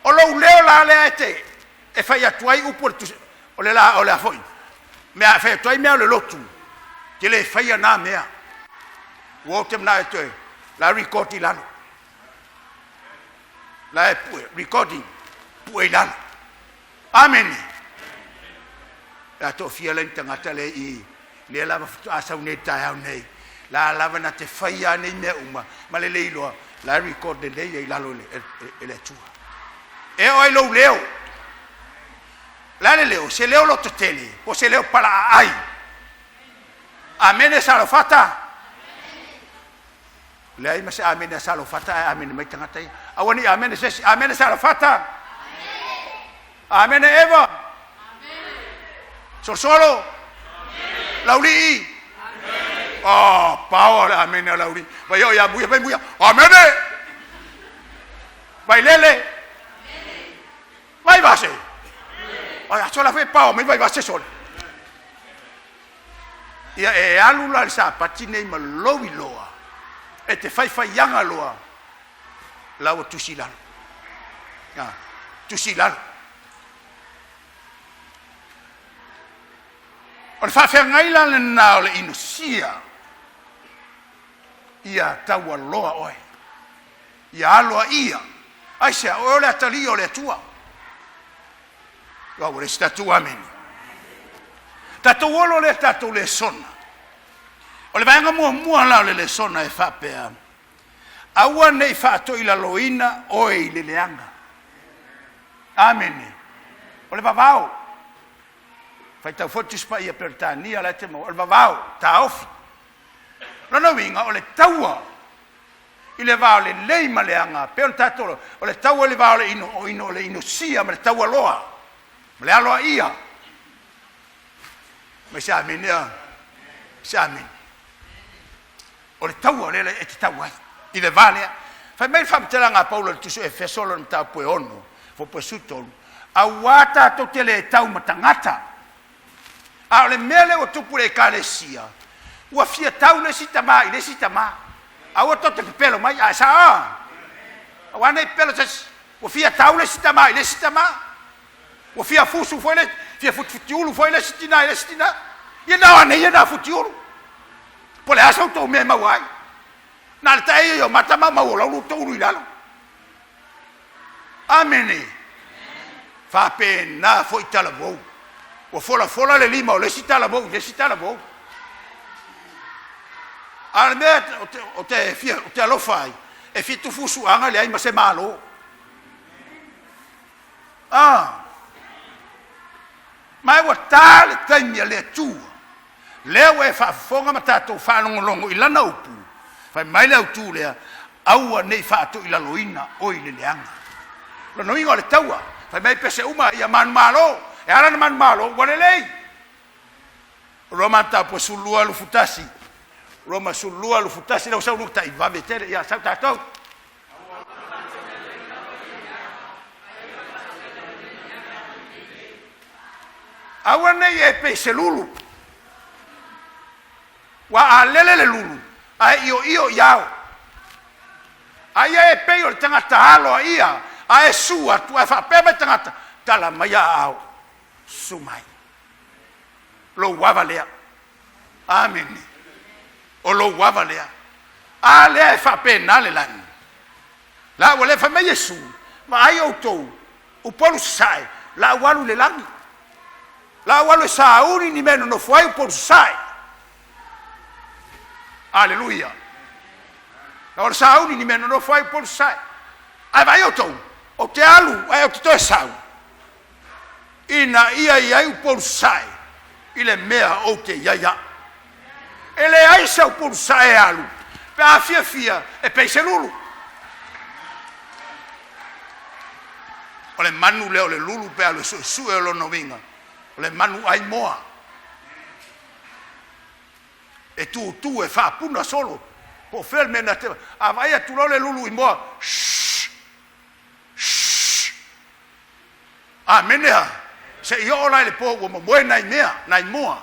O lou leo la lea e te e fai atu ai upu o le tusi, o le la o le a foi. Mea fai atu ai mea o le lotu. Te le faia na mea. Ua ou te manao e toe la record i lalo. La e pue, recording, pue i lalo. Amene. Pe a toafia la ni tagata lea i lea lava faatoa sau nei i le taeao nei, la lava na te faia nei mea uma ma le le iloa, la e record lelei ai i lalo e le Atua. E oo ai lou leo. O le a le leo? Se leo lototele, po o se leo palaaai. Amene Salofata. Leai ma se amene a Salofata ae amene mai tagata ia. Aua ne i amene se isi. Amene Salofata. Amene Eva. Solosolo. Laulii. Oh, paoa le amene a Laulii. Vai o ia muia, vai muia. Amene. Vai lele. Vai vase. Ai, aso la fe paoa mai vai vase sole. Ia e alu la i le Sapati nei ma lou iloa, e te faifaiaga loa, la ua tusi i lalo. A, tusi i lalo. O le faafeagai la lena o le inosia, ia taualoa oe, ia aloaia. Aisea? O oe o le atalii o le Atua. Ua le isi tatou amene. Tatou olo lea tatou lesona. O le vaega muamua la o le lesona e faapea, aua ne i faatoilaloina oe i le leaga. Amene. O le vavao. Faitau foi le Tusi Paia Peretania la e te maua. O le vavao, taofi. Lona uiga, o le taua i le va o lelei ma leaga, pei ona tatou, o le taua i le va o le ino, o ino, o le inosia ma le taualoa, ma le aloaia. Mai se amene a, se amene. O le taua lea e te tau ai i le va lea. Fai mai le faamatalaga a Paulo i le tusi o Efeso lona mataupu e 6, fuapu e 13, auā tatou te le tau ma tagata. A o le mea lea ua tupu i le Ekalesia, ua fia tau le isi tamā i le isi tamā. Aua tou te pepelo mai, ae sa a. Aua ne i pepelo se isi. Ua fia tau le isi tamā i le isi tamā. Ua fia fusu foi le, fia futifutiulu foi le isi tinā i le isi tinā. Ia na o anei ia na futiulu. Po o le a sa outou mea e maua ai. Na o le taei ai o mata ma mau o lau outou ulu i lalo. Amene. Faapena foi talavou. Ua folafola le lima o le isi talavou i le isi talavou. A o le mea ou te fia, ou te alofa ai, e fitu fusuaga e leai ma se Malo. Ah! Ma ua ta le taimi a le Atua, lea ua e faafofoga ma tatou faalogologo i lana upu, fai mai le autu lea, aua ne i faatoilaloina oe i le leaga. Lona uiga o le taua, fai mai pese uma ia manumalo, e ala ona manumalo ua lelei. Roma mataupu e 12 21. Roma 12 21 lau saunoaga tai vave tele ia sau tatou. Aua ne i e pei se lulu. Ua a lele le lulu, ae ioio i ao. A ia e pei o le tagata alo a ia, a e su atu, ae faapea mai tagata, tala mai a ao, su mai. Lou ava lea. Amene. O lou ava lea. A lea e faapena le lagi. La ua le fai mai Iesu, vaai outou, Upolu Sasae, la ua alu i le lagi. La ua alu e sauni ni mea e nonofo ai Upolu Sasae. Aleluia. La ua sauni ni mea e nonofo ai Upolu Sasae. Ae vaai outou, ou te alu, ae ou te toe sau, ina ia i ai Upolu Sasae i le mea ou te i ai au. E leai se Upolu Sasae e alu, pe a fiafia e pei se lulu. O le manu lea o le lulu pe alu e suesue o lona uiga, o le manu ai moa. E tutu e faapuna solo, po o fea le mea na te... A vaai atu loa le lulu i moa, shh, shh. Amene a! Se i oo la i le po ua momoe nai mea, nai moa.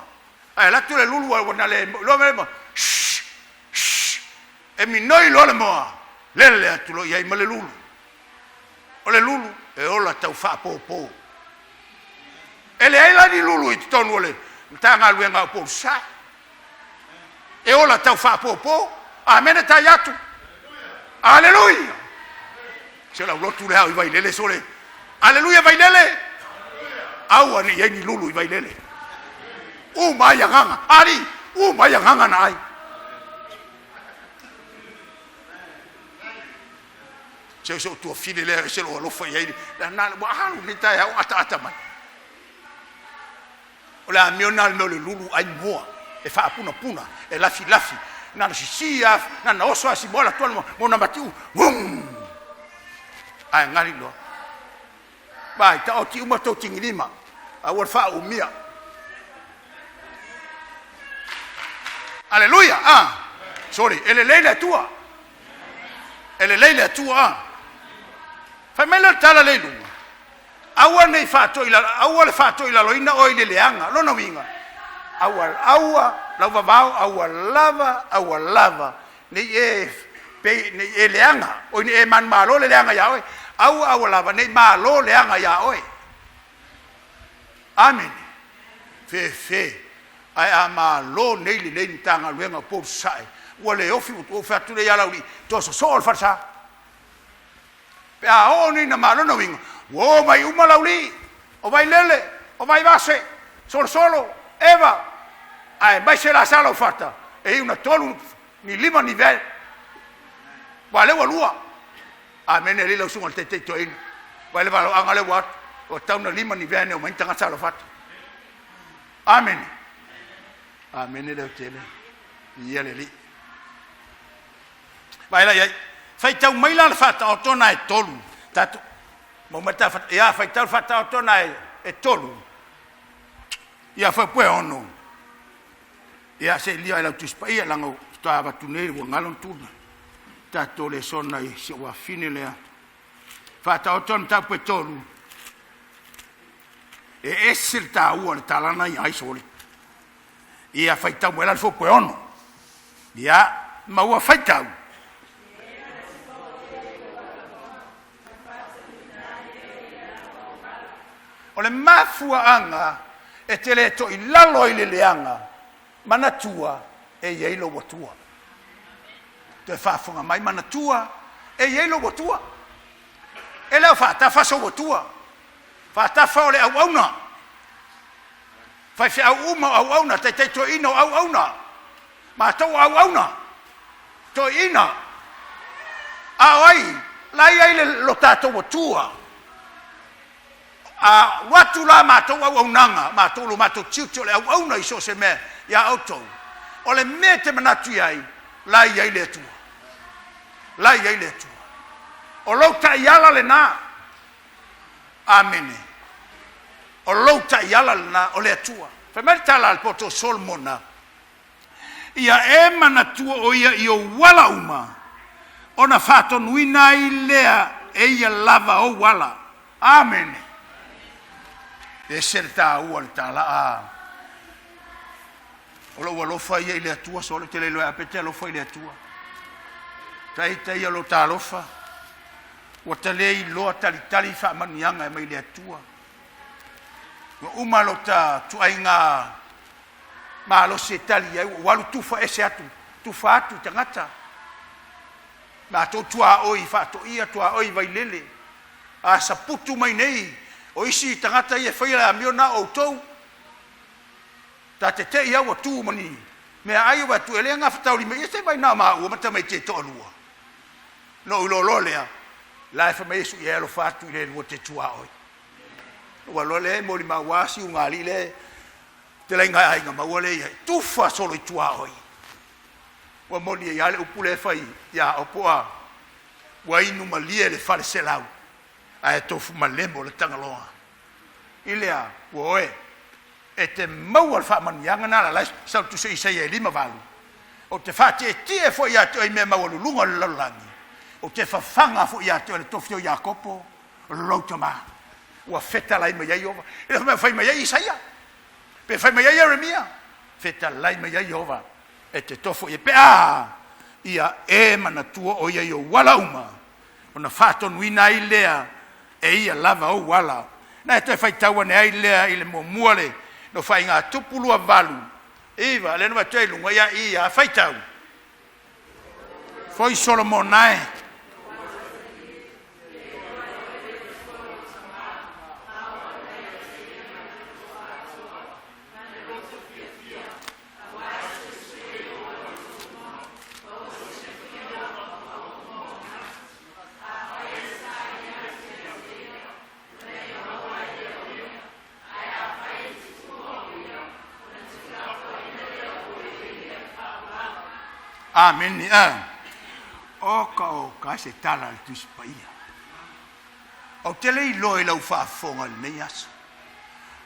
Ae alu atu le lulu ua na le iloa mea ma shh, shh. E minoi loa le moa, lele atu loa i ai ma le lulu. O le lulu e ola tau faapopo. E leai la ni lulu i totonu o le Matagaluega a Upolu Sasae. E ola tau faapopo. Amene tai atu. Aleluia. Se lau lotu le ao i Vailele sole. Aleluia Vailele. Aua ne i ai ni lulu i Vailele. Uma ai agaga. Ali, uma ai agaga na ai. Se o tuafile lea se lou alofa i ai le na ua alu nei taeao ataata mai. O le amio lena o le mea o le lulu ai moa e faapunapuna, e lafilafi, na ona sisi lava, na ona oso lava si moa alu atu ma ona matiu, vum! Ae gali loa. Vaai, taoti uma tou tigilima, aua le faaumia. Aleluia! Ah! Sorry, e lelei le Atua. E lelei le Atua. Ah. Fai mai lea o le tala lea i luga. Aua ne i faatoilalo, aua le faatoilaloina oe i le leaga. Lona uiga, aua, aua, lau vavao, aua lava, aua lava, ne i e, pe, ne i e leaga, oi ne i e manumalo le leaga iā oe. Aua, aua lava, ne i malo leaga iā oe. Amene. Fefe. Ae a malo nei lenei Matagaluega o Upolu Sasae, ua le ofi, ua ou fai atu lea ia Laulii, toe sosoo le falesa. Pe a oo nei ina malo na uiga, ua o mai uma Laulii, o Vailele, o Vaivase, Solosolo, Eva, aemaise la sa Laufata, e iu na tolu ni lima ni van. Ua lea ua lua. Amene alii lau susuga i le Taitai Toeaina. Vaai le valaauaga lea ua atu, ua tau na lima ni van e omai ni tagata sa Laufata. Amene. Amene leo tele. Ia le alii. Vaai la i ai. Faitau mai la le faataoto na e tolu. Tatou mau mai ta ia faitau le faataoto na e, e tolu. Ia fai pue ono. Ia se lia ai lau Tusi Paia leaga faatoa avatu nei ua galo ona tuna. Tatou lesona i si ou afafine lea. Faataoto le mataupu e tolu. E ese le taua o le tala na ia ai sole. Ia faitau mai la le fuapu e ono. Ia, ma ua faitau. O le mafuaaga e te le toilalo ai le leaga, manatua e i ai lou Atua. Toe faafofoga mai, manatua e i ai lou Atua. E le o faatafa sou Atua, faatafa o le auauna. Faifeau uma o auauna, taitai toeaina o auauna, matou o auauna. Toeaina, a o ai la e i ai lo tatou Atua? A alu atu la matou auaunaga, matou lo matou tiute o le auauna i so o se mea iā outou, o le mea e te manatu i ai, la e i ai le Atua. La e i ai le Atua. O lou taiala lena. Amene. O lou taiala lena, o le Atua. Fai mai le tala a le poto o Solomona, Ia e manatua o ia i ou ala uma, ona faatonuina ai lea e ia lava ou ala. Amene. E ese le taua o le tala a. O lou alofa ia i le Atua, sole te le iloa e a pe te alofa i le Atua. Taita ia lo ta alofa, ua ta le iloa talitali faamanuiaga e mai le Atua. Ua uma lo ta tuaiga malosi e tali ai, ua alu tufa ese atu, tufa atu i tagata. Matou tuaoi i Faatoia, tuaoi i Vailele. A saputu mai nei, o isi tagata ia e faia le amio na o outou. Ta te te i au ua tu ma ni meaai ua atu e le gafataulima ia se mai na o maua ma tamaiti e toalua. Na ou iloa loa lea, la e fai mai Iesu, ia e alofa atu i le lua te tuaoi. Ua loa lea e molimau lava siugalii le Telaiga aiga maua lea i ai. Tufa solo i tuaoi. Ua moni ai lava le upu lea e fai ia Opo a ua inu malie le fale selau ae tofu malemo le Tagaloa. I lea, ua oe, e te maua le faamanuiaga na la sau tusi Isaia e 58. Ou te faatietie foi ia te oe i mea maualuluga o le lalolagi. Ou te fafaga foi ia te oe le tofi o Iakopo, lou tama. Ua fetalai mai ai Ieova. E le fai mai ai Isaia, pe fai mai ai Ieremia, fetalai mai ai Ieova e te tofo i ai, pe a ia e manatua o ia i ou ala uma, ona faatonuina ai lea e ia lava ou ala. Na e toe faitau ane ai lea i le muamua le Nofoaiga Tupu 28, 9, lea na avatu ai i luga, ia, ia, faitau. Foi Solomona e. Amene. Oka oka se tala a le Tusi Paia. Ou te le iloa i lau faafofoga i lenei aso.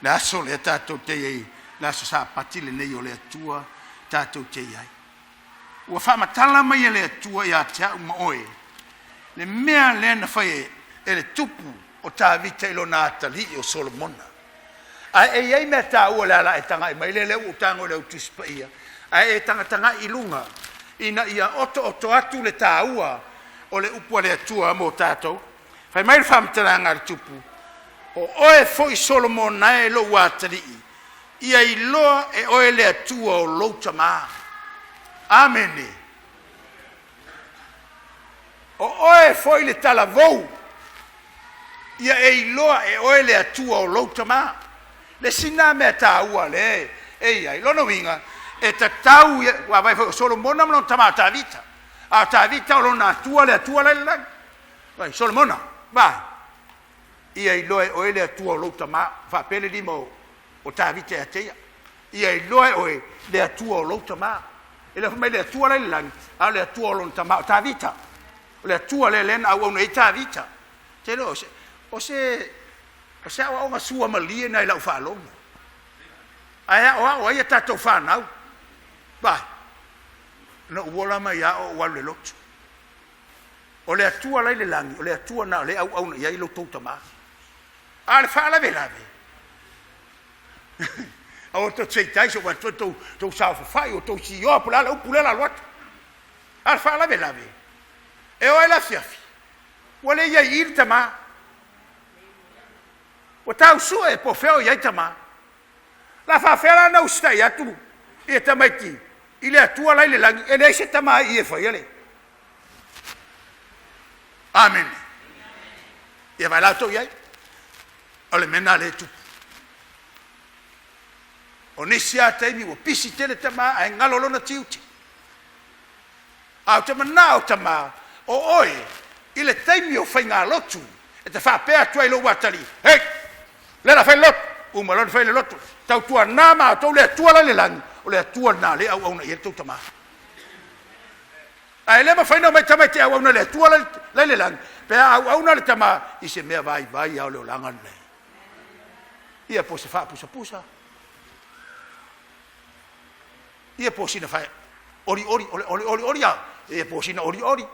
Le aso lea tatou te i ai, le aso Sapati lenei o le Atua tatou te i ai. Ua faamatala mai e le Atua ia te au ma oe le mea lea na fai e le tupu o Tavita i lona atalii o Solomona. Ae e i ai mea taua le ala e tagai mai lea, lea ua ou tago i le au Tusi Paia, ae e tagatagai i luga ina ia otooto atu le taua o le upu a le Atua mo tatou. Fai mai le faamatalaga a le tupu, O oe foi Solomona e lou atalii, ia iloa e oe le Atua o lou tamā. Amene. O oe foi le talavou, ia e iloa e oe le Atua o lou tamā. Le isi lena mea taua lea e i ai. Lona uiga, e tatau, ua vaai foi o Solomona ma lona tama o Tavita. A o Tavita o lona Atua, le Atua la i le lagi. Vai, Solomona, vai. Ia iloa e oe le Atua o lou tamā. Faapea le lima o Tavita ia te ia. Ia iloa e oe le Atua o lou tamā. E le fai mai le Atua la i le lagi, a o le Atua o lona tamā o Tavita. O le Atua lea lea na auauna ai Tavita. Te iloa, o se, o se aoaoga suamalie na i lau faalogo. Ae aoao ai a tatou fanau. Vai, na ou ola mai lava o ou alu i le lotu. O le Atua la i le lagi, o le Atua na o lea e auauna i ai lo tou tamā. A o le faalavelave, aua tou te seitai, se ua vaai atu tou saofafai, ua tou sioa, po o le a le upu lea o le a alu atu. A o le faalavelave, e oo lava i le afiafi, ua le i ai i i le tamā. Ua tau sue po o fea o i ai tamā. O le a faapefea la ona usitai atu ia tamaiti i le Atua la i le lagi, e leai se tama i i e faia le Amene. Ia vaai la outou i ai. O le mea lena lea e tupu. O nisi lava taimi ua pisi tele tama ae galo lona tiute. A ou te manao tamā, o oe, i le taimi o faigalotu, e te faapea atu ai i lou atalii, Hei! Lea o le a fai le lotu! Uma loa ona fai le lotu, tautuana ma outou le Atua la i le lagi, o le Atua lena o lea e auauna i ai le tou tamā. Ae le mafai ona omai tamaiti e auauna i le Atua la i le lagi, pe a auauna le tamā i se mea vaivai lava o le olaga lenei. Ia po o se faapusapusa, ia po o sina fae olioli, o le olioli a, ia po o sina olioli.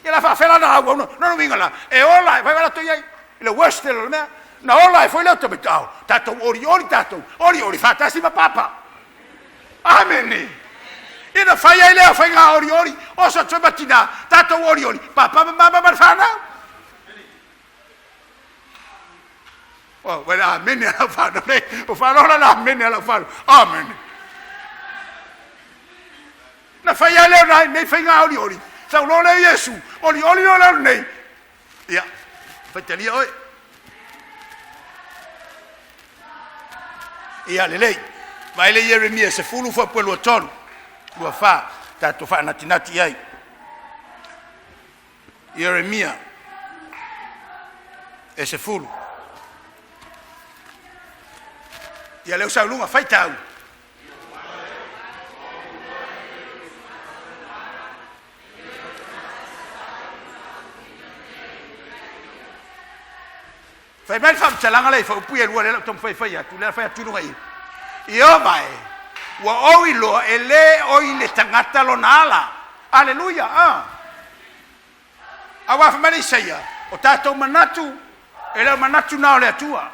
Ia la faafela ona auauna, lona uiga la, e ola, e fai latou i ai, i le worst tele o le mea, na ola ai foi lea o tamaiti, ao, tatou olioli tatou, olioli faatasi ma papa. Amene. Ina fai ai lea o faiga olioli, oso atu ai ma tina, tatou olioli, papa ma mama ma le fanau. Oh, well, amene a lau fanau nei. O faalola la amene a lau fanau. Amene. Na fai ai lea o nai nei faiga olioli. Sau loa lea Iesu, olioli loa lea o lenei. Ia, faitalia oe. Ia, lelei. Vaai le Ieremia 10 fuaipue 23, 24, tatou faanatinati i ai. Ieremia e 10. Ia lea ua sau i luga, faitau. Fai mai le faamatalaga lea i faaupu ia e lua lea o le a ou taumafai e fai atu, lea fai atu i luga i i. Ieova e, ua ou iloa e le o i le tagata lona ala. Aleluia! A. Aua fai mai le Isaia, o tatou manatu, e le o manatu na o le Atua.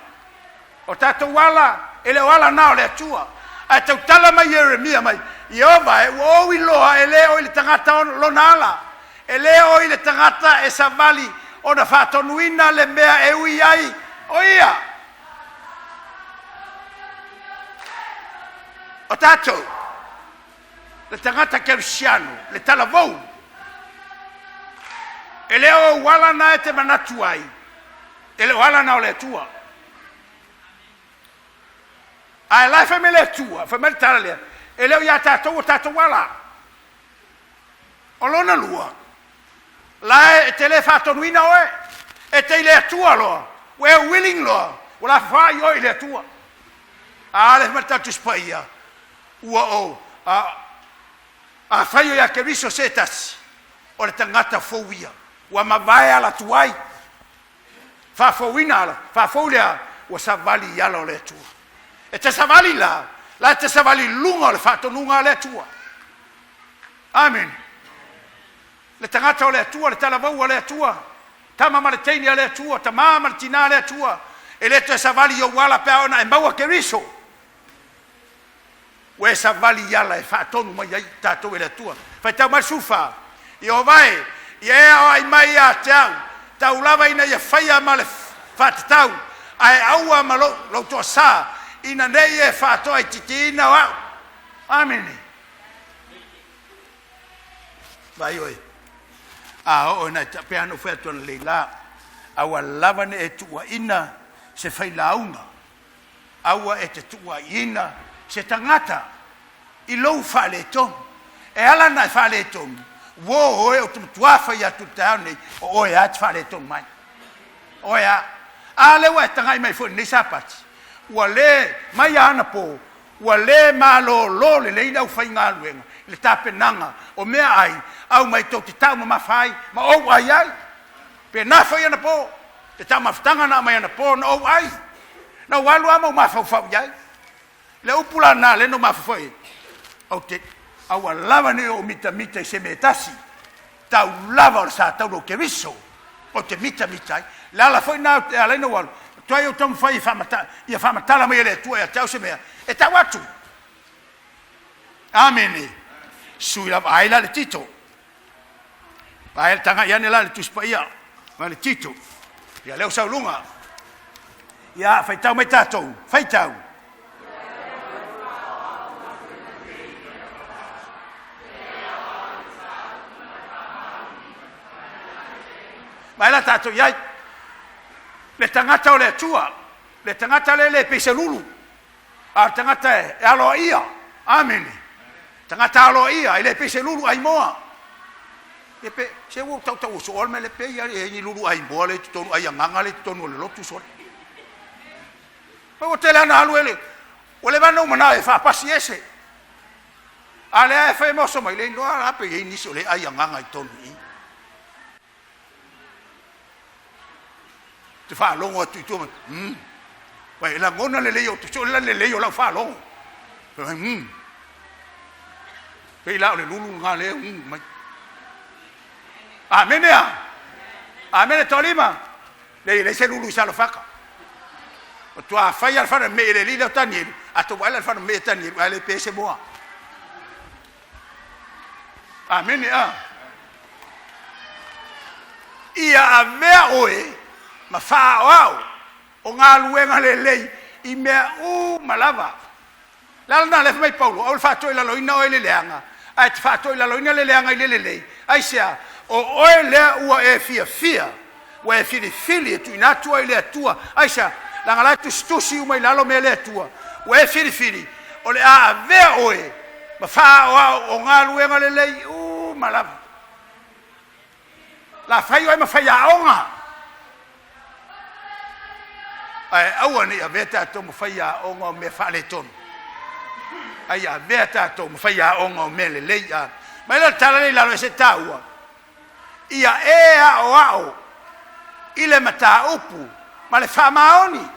O tatou ala, e le o ala na o le Atua. Ae tautala mai Ieremia mai, Ieova e, ua ou iloa e le o i le tagata lona ala. E le o i le tagata e savali ona faatonuina le mea e ui ai o ia. O tatou, le tagata kerisiano, le talavou, e le o ou ala na e te manatu ai, e le o ala na o le Atua. Ae la e fai mai le Atua, fai mai le tala lea, e le o iā tatou o tatou ala. O lona lua, la e te le faatonuina oe, e te i le Atua loa, ua e willing loa, ua lafafaai oe i le Atua. A le fai mai le Tala Tusi Paia, ua ou, a, afai o ia Keriso se tasi, o le tagata fou ia, ua mavae ala tuai, faafouina ala, faafou lea, ua savali i ala o le Atua. E te savali la, la e te savali i luga o le faatonuga a le Atua. Amene. Le tagata o le Atua, le talavou a le Atua, tama ma le teine a le Atua, tamā ma le tinā a le Atua, e le toe savali i ou ala pe a ona e maua Keriso. Ua e savali i ala e faatonu mai ai tatou e le Atua. Faitau mai le 14. Ieova e, ia e aoai mai ia te au, tau lava ina ia faia ma le faatatau, ae aua ma lou, lou toasā, ina ne i e faatoaitiitiina o au. Amene. Vaai oe, a oo ina e pei lava ona ou fai atu analeila, aua lava ne i e tuuaina se failauga, aua e te tuuaiina se tagata i lou faaletonu. E ala ona e faaletonu, uo oe ou te matua fai atu i le taeao lenei, o oe lava e te faaletonu mai. O oe lava. A lea ua e tagai mai foi i lenei Sapati, ua le mai lava anapo, Ua le malolo lelei le aufaigaluega i le tapenaga o meaai aumai tou te taumamafa ai ma ou ai ai. Pe na foi anapo, le taumafataga na aumai anapo na ou ai, na ou alu lava ma ou mafaufau i ai. Le upu la lena lea na ou mafaufau i ai, ou te aua lava ne i ou mitamita i se mea e tasi, tau lava o le sa taula o Keriso ou te mitamita ai. Le ala foi lena e ala ai ona ou alu, tuai ou taumafai e faamata, ia faamatala mai e le Atua ia te au se mea e tau atu. Amene. Sui lava ai la le Tito. Vaai le tagai ane la le Tusi Paia, vai le Tito. Ia lea ua sau luga. Ia faitau mai tatou, faitau. Vaai la tatou i ai, le tagata o le Atua, le tagata lea e le pei se lulu, a o le tagata e aloaia. Amene. Tagata aloaia, e le pei se lulu aimoa. Ia pe, se ua ou tautauo soo lava le mea lea, pe i lava e i ai ni lulu aimoa lea i totonu, ai agaga lea i totonu o le lotu sole. Ua tele lava ina alu e, ua leva ona ou manao e faapasi ese. A o lea e fai ma oso mai, le iloa la pe i ai nisi o lea e ai agaga i totonu i i. Te faalogo atu i tua, Vai, e lagona lelei o, se o le lelei o lau faalogo. Fai mai, Pei la o le lulu lena lea e mai. Amene a? Amene toalima? Leai, e leai se lulu i Salofata. Matua fai lava le fana me i le alii lea o Tanielu, a tou vaai la i le fana me i Tanielu, ae le pe se moa. Amene a? Ia avea oe ma faaoao o galuega lelei i mea uma lava. Le ala lena lea fai mai Paulo, aua le faatoilaloina oe i le leaga, ae te faatoilaloina le leaga i le lelei. Aisea? O oe lea ua e fiafia, ua e filifili e tuuina atu ai i le Atua. Aisea? Leaga la e tusitusi uma i lalo mea le Atua. Ua e filifili, o le a avea oe ma faaoao o galuega lelei uma lava. La fai oe ma faiaoga. Ae aua ne i avea tatou ma faiaoga o mea faaletonu. Ae ia avea tatou ma faiaoga o mea lelei. A mai lea o le tala lea i lalo e se taua. Ia e aoao i le mataupu ma le faamaoni.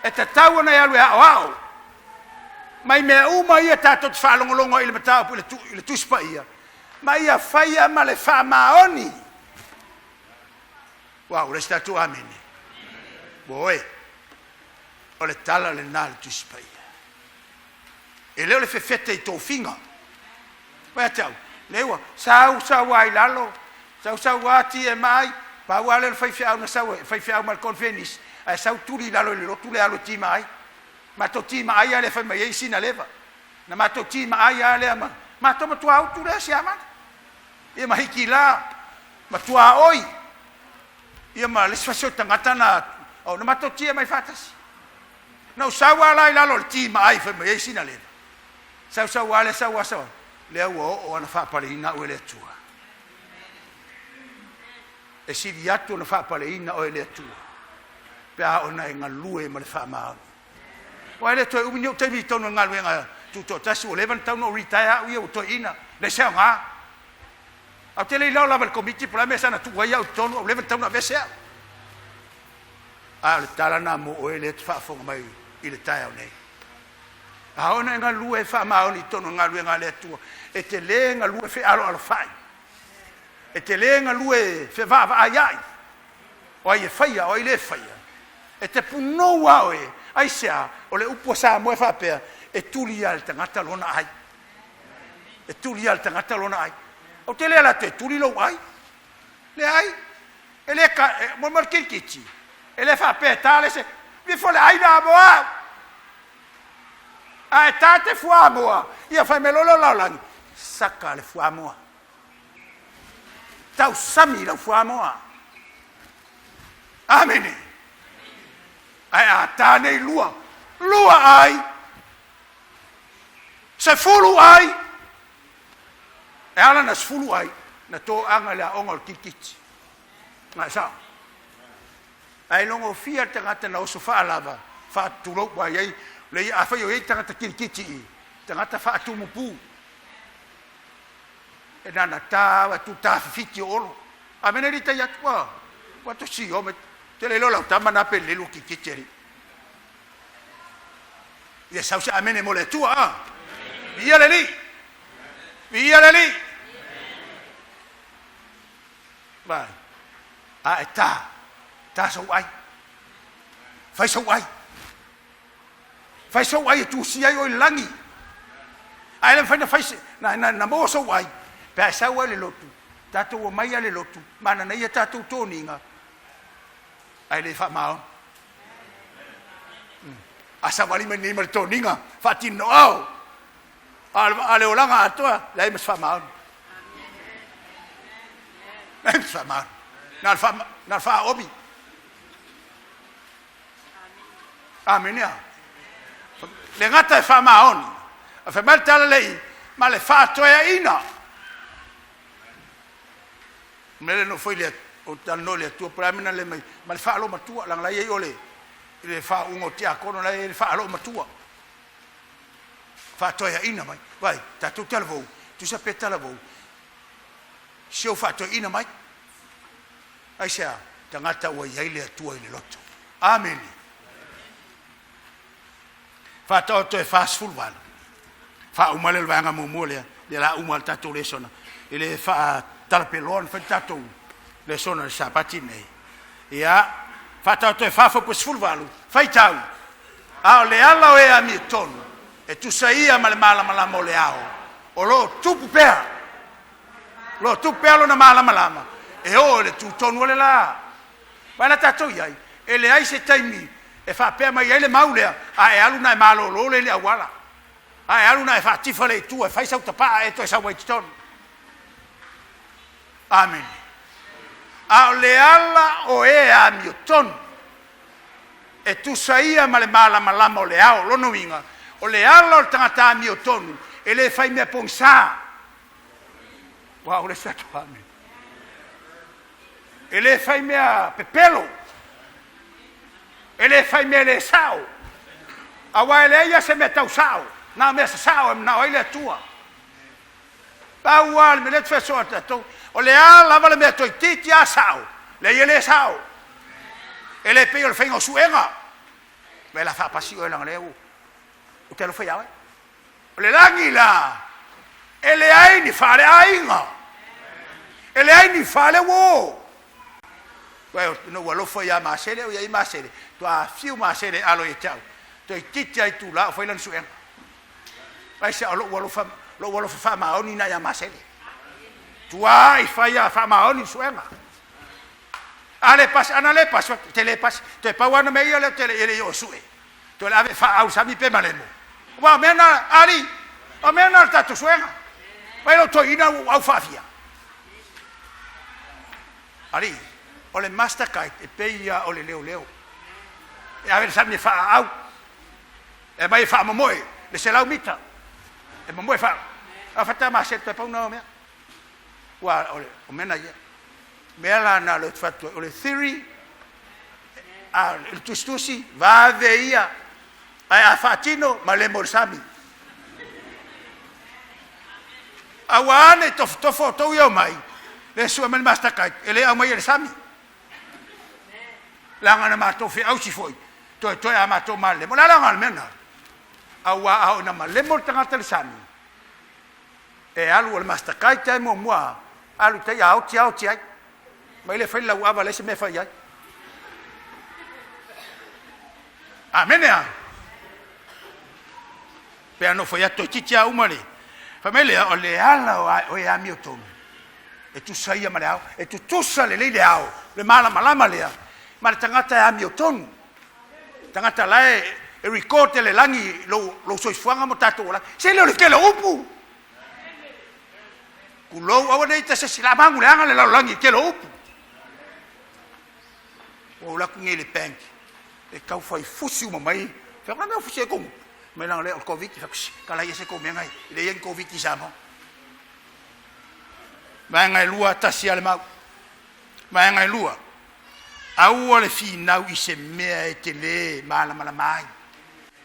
E tatau ona e alu e aoao mai mea uma ia tatou te faalogologo ai i le mataupu i le Tusi Paia, ma ia faia ma le faamaoni. Ua ua le isi tatou amene. Ua oe, o le tala lena a le Tusi Paia. E le o le fefete i tofiga. Vai ate au, le ua sau sau lava i lalo, sau sau lava TMI, pau lava lea o le faifeau na sau e faifeau ma le conference, ae sau tuli i lalo i le lotu le alu e timaai. Matou timaai lava lea fai mai ai sina leva. Na matou timaai lava lea ma matou matua utu lea siamani. Ia ma Hikila, ma tuaoi, ia ma le isi fasi o tagata na, o, na matou tia mai faatasi. Na ou sau lava la i lalo o le timaai fai mai ai sina leva. Sau sau lava lea sau lava sau, lea ua oo lava na faapaleina au e le Atua. E sili atu ona faapaleina oe e le Atua pe a ona e galue ma le faamaoni. Aua e le toe umi ni ou taimi i totonu o le galuega tutoatasi, ua leva ona tatau ona ou retire au ia ua toeaina, leai se aoga. Ae ou te le iloa lava i le Komiti po o le a le mea sa na tuu ai au i totonu, a ua leva ona tatau ona aveese au. A o le tala lena mo oe lea e te faafofoga mai i le taeao nei. A oo ina e galue e faamaoni i totonu o le galuega a le Atua, e te le galue fealoalofai, e te le galue fevaavaaiai, o ai e faia, o ai le faia. E te punou lava oe, aisea? O le upu a Samoa e faapea, e tuli lava e le tagata lona ai. E tuli lava e le tagata lona ai. Ou te le alu atu e tuli lou ai. Leai. E le ka, e, mo mo le kirikiti. E le faapea e ta le se, vifo le ai na mo au. A e ta te fuamoa, ia fai mai loa lea o lalolagi, saka le fuamoa. Tausami lau fuamoa. Amene. Ae a ta nei lua, lua ai, sefulu ai, e ala na sefulu ai, na toaga i le aoga o le kirikiti. Na e sao. Ae logofia le tagata na oso faalava, faatulou ua i ai, le, afai o i ai tagata kirikiti i, tagata faatumupu. E na na ta atu ta fifiti o Olo. A mea nei tai atu, ua, ua to si o me, te le lau tama na pe lelu kirikiti ali. Ia sau se amene mo le Atua, a. Viia le Alii. Viia le Alii. Vai. A e ta, ta sou ai. Fai sou ai. Fai sou ai e tusia ai oe i le lagi. Ae le mafai na fai se, na, na, na maua sou ai, pe a e sau ai le lotu, tatou omai a le lotu, mananaia tatou toniga, ae le faamaoni. A savali mai nei ma le toniga, faatino ao, a le olaga atoa, leai ma se faamaoni. Leai ma se faamaoni. Na o le, na o le faaomi. Amene a. Le gata e faamaoni, a fai mai le tala lei, ma le faatoeaina. Mea lea na ou fai i le ou talanoa i le Atua po o le a le mea na le mai ma le faaloomatua, leaga o la e i ai o le i le faauuga o tiakono la e i ai le faaloomatua, faatoeaina mai. Vaai, tatou talavou, tusa pe talavou, si ou faatoeaina mai. Aisea? Tagata ua i ai le Atua i le loto. Amene. Faataoto e 48. Faauma lea o le vaega muamua lea, lea la uma le tatou lesona. E le faatalapeloa ona fai le tatou lesona i le Sapati lenei. Ia, faataoto e 4 fuaiupu 18, faitau. A o le ala o e amiotonu, e tusa ia ma le malamalama o le ao, o lo o tupu pea. O lo o tupu pea lona malamalama, e oo i le tutonu o le la. Vaai la tatou i ai, e leai se taimi e faapea mai ai le mau lea, a e alu ona e malolo lea i le auala, a e alu ona e faatifa lea i tua e fai sau tapaa e toe sau ai i totonu. Amene. A o le ala o e amiotonu, e tusa ia ma le malamalama o le ao. Lona uiga, o le ala o le tagata amiotonu, e le fai mea pogisa. Ua o le isi atu amene. E le fai mea pepelo, e le fai mea le sao, aua e leai lava se mea tau sao, na o mea sasao e manao ai le Atua. Pau lava le mea lea ou te fai atu ia tatou, o le a lava le mea toeitiiti lava sao, leai e le sao. E le pei o le faiga o suega, o le a faapasi oe leaga o lea ou te alofa ia oe. O le lagi la, e leai ni faleaiga, e leai ni faleuō. Ina ua alofa ia Masele o i ai Masele, toa fiu Masele e alo ia te au, toeitiiti lava itula o fai lana suega. Aisea? O lou alofa, lou alofa faamaoni lena ia Masele. Tuai fai a faamaoni le suega. A le pasi, ana le pasi, te le pasi, toe pau lava na mea ia lea te le i oo e sue. Toe le ave faaau i le sami pe malemo. Aua o mea na, alii, o mea na o le tatou suega. Vai lou toeaina ua au faafia. Alii, o le master guide e pei lava o le leoleo. E ave le sami e faaau. E aumai e faamomoe le 100 mita. E momoe faa... A fata ma se toe pau na o mea. Ua o le o mea na ia. Mea la na le fatu o le theory a le tusitusi vave ia ae a faatino malemo i le sami. Aua ne i tofotofo outou ia omai, le sue mai le master guide, e le aumaia i le sami. Leaga na matou feausi foi, toetoe a matou malemo. O le a le aoga o le mea lena? Aua a oo ina malemo le tagata i le sami, e alu o le master guide lava e muamua alu i tai a oti lava oti ai. Mai le fai le lauava leai se mea e fai ai. Amene a. Pe ana fai atu toeitiiti lava uma le fai mai lea o le ala o e amiotonu e tusa ia ma le ao, e tutusa lelei le ao, le malamalama lea ma le tagata e amiotonu. Tagata la e record e le lagi lou, lou soifuaga mo tatou olaga. Se le o le tele o upu. Tulou, aua ne i ta se isi, la magu leaga le lalolagi i le tele o upu. Ua ou alu atu nei i le bank e tau fai fusi uma mai, fai atu, mea o fusi ai kou upu? Mai leaga o lea o le Koviti, fai atu, tala ia se kou mea e leai ni Koviti i Samoa. Vaega e lua, tasi lava le mau. Vaega e lua, aua le finau i se mea e te le malamalama ai.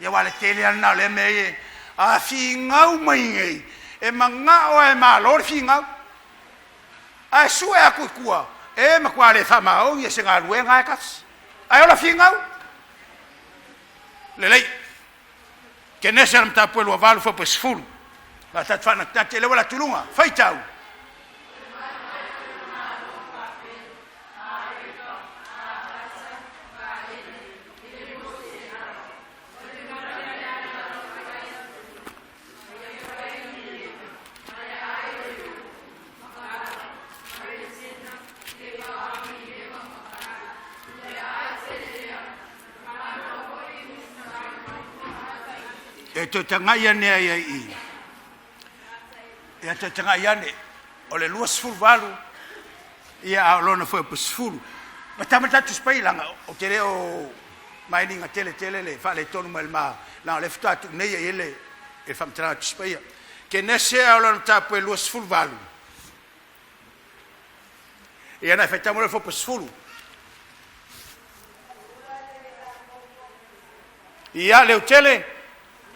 Ia aua o le tele lava lena o lea mea e a finau mai nei, e manao lava e malo le finau. Ae sue atu i tua, e matua le faamaoni e se galuega lava e tasi. Ae ola finau. Lelei. Kenese o le mataupu e 28 fuaiupu e 10. La tatou faanatinati e le ua tuluga. Faitau. E toe tagai ane ai ai i. Ia toe tagai ane. O le 28, ia a o lona fuaiupu 10. Ma tama tatou sipai laga ou te le o mailiga tele tele le faaletonu mai le ma, laga o lea faatoa tuu nei ai le faamatalaga Tusi Paia. Kenese a o lona mataupu e 28. Ia na faitau mai le fuaiupu 10. Ia leutele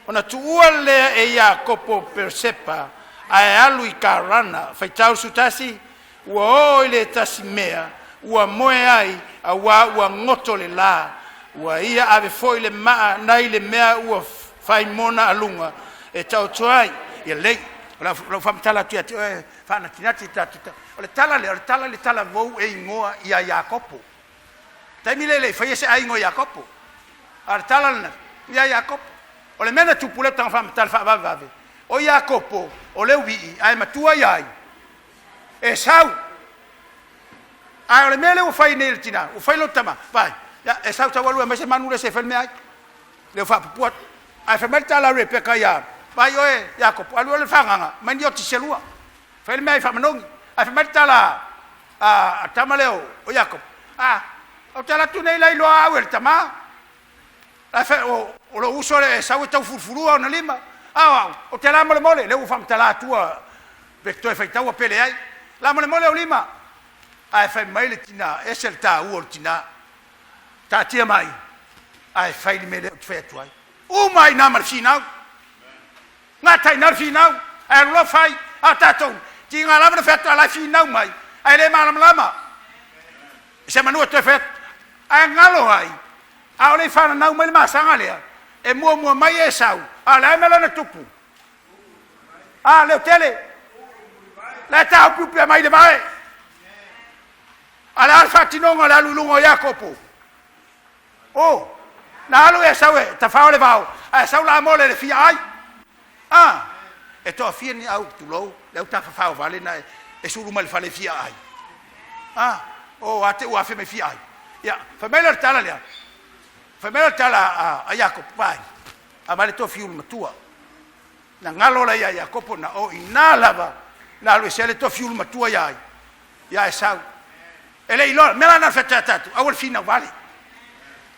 ona tuua lea e Iakopo Peresepa ae alu i Karana. Faitau 11, ua oo i le tasi mea ua moe ai auā ua goto le lā. Ua ia ave foi le maa nai le mea ua fai mona aluga e taoto ai. Ia lelei, o lau faamatala atu ia te oe faanatinati tatou. O le tala lea, o le tala i le talavou e igoa ia Iakopo. Taimi lea e le i faia se aiga o Iakopo. A o le tala lena ia Iakopo. O le mea na tupu lea taga faamatala faavavevave, o Iakopo o le uii ae matua ia ai Esau. Ae o le mea lea ua fai nei e le tina, ua fai lona tama, vai, ia Esau tau alu e aumai se manu lea se i fai le meaai. Lea ua faapupu atu. Ae fai mai le tala a Rebeka ia, vai oe Iakopo, alu oe le fagaga, mai ni oti se lua. Fai le meaai faamanogi. Ae fai mai le tala a tama lea o Iakopo, a, ou te alu atu nei la iloa au e le tama. La fai, o lou uso le Esau e tau fulufulua ona lima. A o au, ou te la molemole, lea ua faamatala atua pe toe faitaua pe leai. La molemole ou lima. Ae fai mai le tina, ese le tāua o le tina. Taatia mai, ae fai le mea lea ou te fai atu ai. Uma ai nā ma le finau. Gata ai i ina le finau, ae alu loa fai. A o tatou, tiga lava na fai atu a o la e finau mai, ae le malamalama. Se manu e toe fai atu, ae galo ai, a o le i fananau mai le masaga lea, e muamua mai Esau, a o le a le mea la na tupu? A, leotele, la e taopiupia mai le vae. A o le a le faatinoga o le alu i luga o Iakopo? O, na alu Esau e tafao le vao, ae sau la mole le fia ai. A, e toafia ni au, tulou, le au tafafao vale na e sulu mai le fale fia ai. A, o, a te ua afe mai fia ai. Ia, fai mai lea o le tala lea, fai mai lea o le tala a Iakopo, vai, a mai le tofiulu matua. Na galo la ia Iakopo na o i na lava, na alu ese ai le tofiulu matua ia ai, ia Esau. E le iloa, mea la na fai atu, aua le finau vale.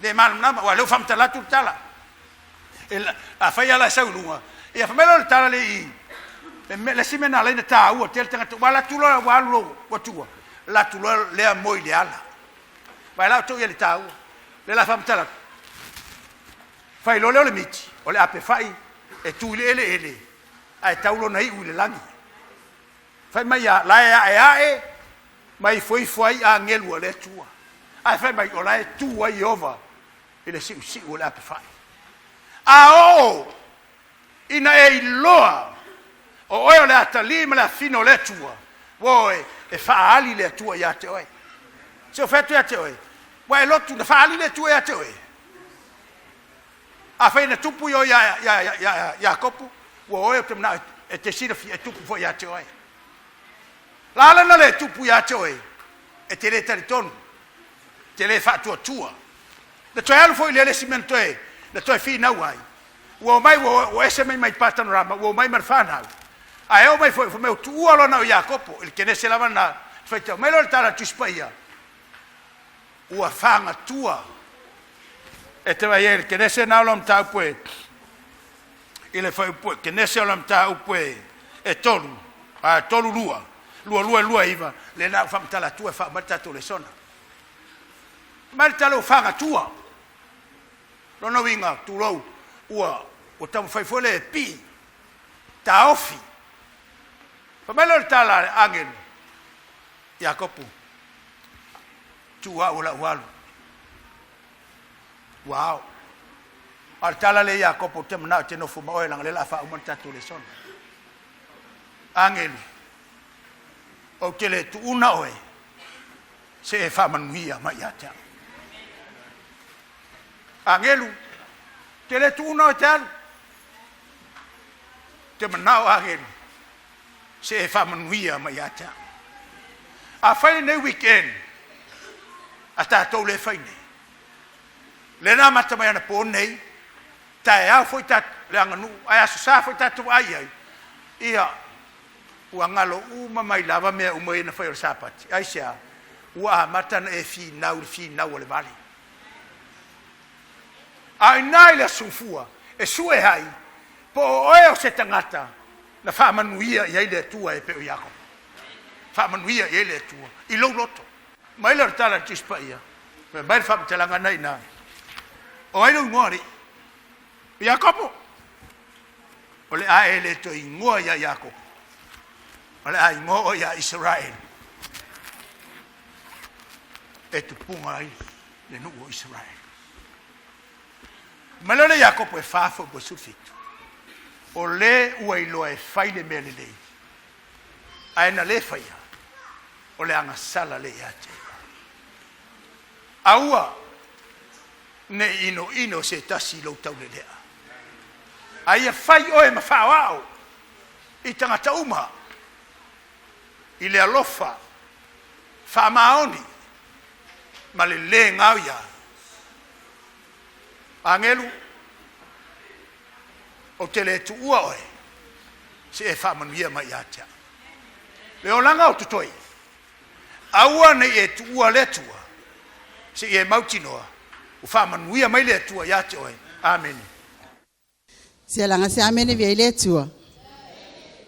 Le malamalama, ua lea ua faamatala atu le tala. A fai ala e sau i luga, ia fai mai lea o le tala le i, le isi mea na ala ai ona taua tele tagata, ua alu atu loa, ua alu loa, ua tua, alu atu loa lea moe i le ala. Vaai la outou i ai i le taua. Le la faamatala atu. Fai loa lea o le miti, o le ape fai e tu i le eleele, ae tau lona iu i le lagi. Fai mai a, la e ae ae, ma ifoifo ai agelu a le Atua. Ae fai mai, o la e tu ai Ieova i le siusiu o le ape fai. A oo ina e iloa o oe o le atalii ma le afafine o le Atua, ua oe e faaali le Atua ia te oe. Se o fai atu ia te oe, ua e lotu na faaali le Atua ia te oe. Afai na tupu i o ia Iakopo, ua oe o te manao e te silafia e tupu foi ia te oe. La ala na le tupu ia te oe, e te le talitonu, te le faatuatua. Na toe alu foi lea le isi mea na toe finau ai, ua omai ua ese mai mai Patanarama, ua omai ma le fanau. Ae oo mai foi, fai mai ua tuua loa na o Iakopo, i le Kenese lava na faitau mai loa le tala a le Tusi Paia, ua fagatua. E te vaai ai i le Kenese na o lau mataupu e i le fuaiupu Kenese o lau mataupu e 3, a 3 2, 2 2 2 9, lea na ou faamatala atua e faauma ai le tatou lesona. Mai le tala ua fagatua. Lona uiga, tulou, ua taumafai foi le pii, taofi. Fai mai lea o le tala a le agelu, Iakopo, tuu au o lau alu. Ua ao. A o le tala lea Iakopo, ou te manao e te nofo ma oe, leaga lea o le a faauma le tatou lesona. Agelu, ou te le tuuna oe, se e faamanuia mai ia te au. Agelu, te le tuuna oe te alu. Te manao agelu, se e faamanuia mai ia te au. A fai lenei weekend, a tatou le fai nei, lea na amata mai anapo nei, taeao foi le aganuu, ae aso Sa foi tatou ai ai, ia, ua galo uma mai lava mea uma ia na fai o le Sapati. Aisea? Ua amata na e finau le finau o le vale. A o ina i le aso fua, e sue ai, po o oe o se tagata na faamanuia i ai le Atua e pe o Iakopo. Faamanuia i ai le Atua i lou loto. Mai lea o le tala a le Tusi Paia, fai mai le faamatalaga na i ina, O ai lou igoa, alii? O Iakopo. O le a e le toe igoa ia Iakopo, o le a igoa oe ia Isaraelu, e tupuga ai le nuu o Isaraelu. Mai lea o le Iakopo e fa faupu e 17, o le ua iloa e fai le mea lelei, ae na le faia, o le agasala lea ia te ia. Aua ne i inoino se tasi i lou taulelea, a ia fai oe ma faaoao i tagata uma i le alofa faamaoni ma le lē gaoia. Agelu, ou te le tuua oe, se e faamanuia mai ia te au. Le olaga o totoe, aua ne i e tuua le Atua, se i e mautinoa ua faamanuia mai le Atua ia te oe. Amene.
Sia laga se amene via i le Atua.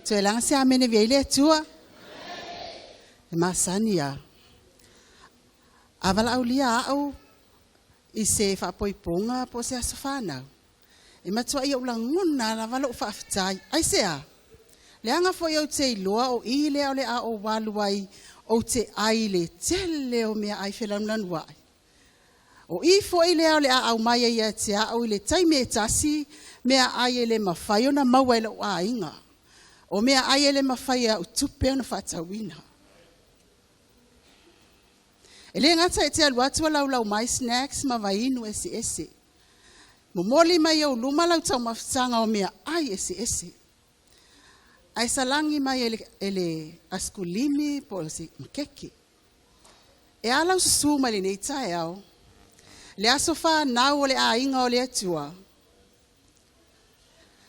Toe laga se amene via i le Atua. E masani a. A valaaulia a'u i se faapoipoga po o se aso fanau, e matuai ou lagona lava lou faafetai. Aisea? Leaga foi ou te iloa o i lea o le a ou alu ai ou te ai i le tele o meaai felanulanuai. O i foi lea o le a aumai ai ia te au i le taimi e tasi meaai e le mafai ona maua e lou aiga, o meaai e le mafai e au tupe ona faatauina. E le gata e te alu atu o laulau mai snacks ma vainu eseese. Momoli mai ou luma lau taumafataga o meaai eseese. Ae salagi mai e le askulimi po o se makeke. E a lau susū mai lenei taeao, le aso fanau o le aiga o le Atua.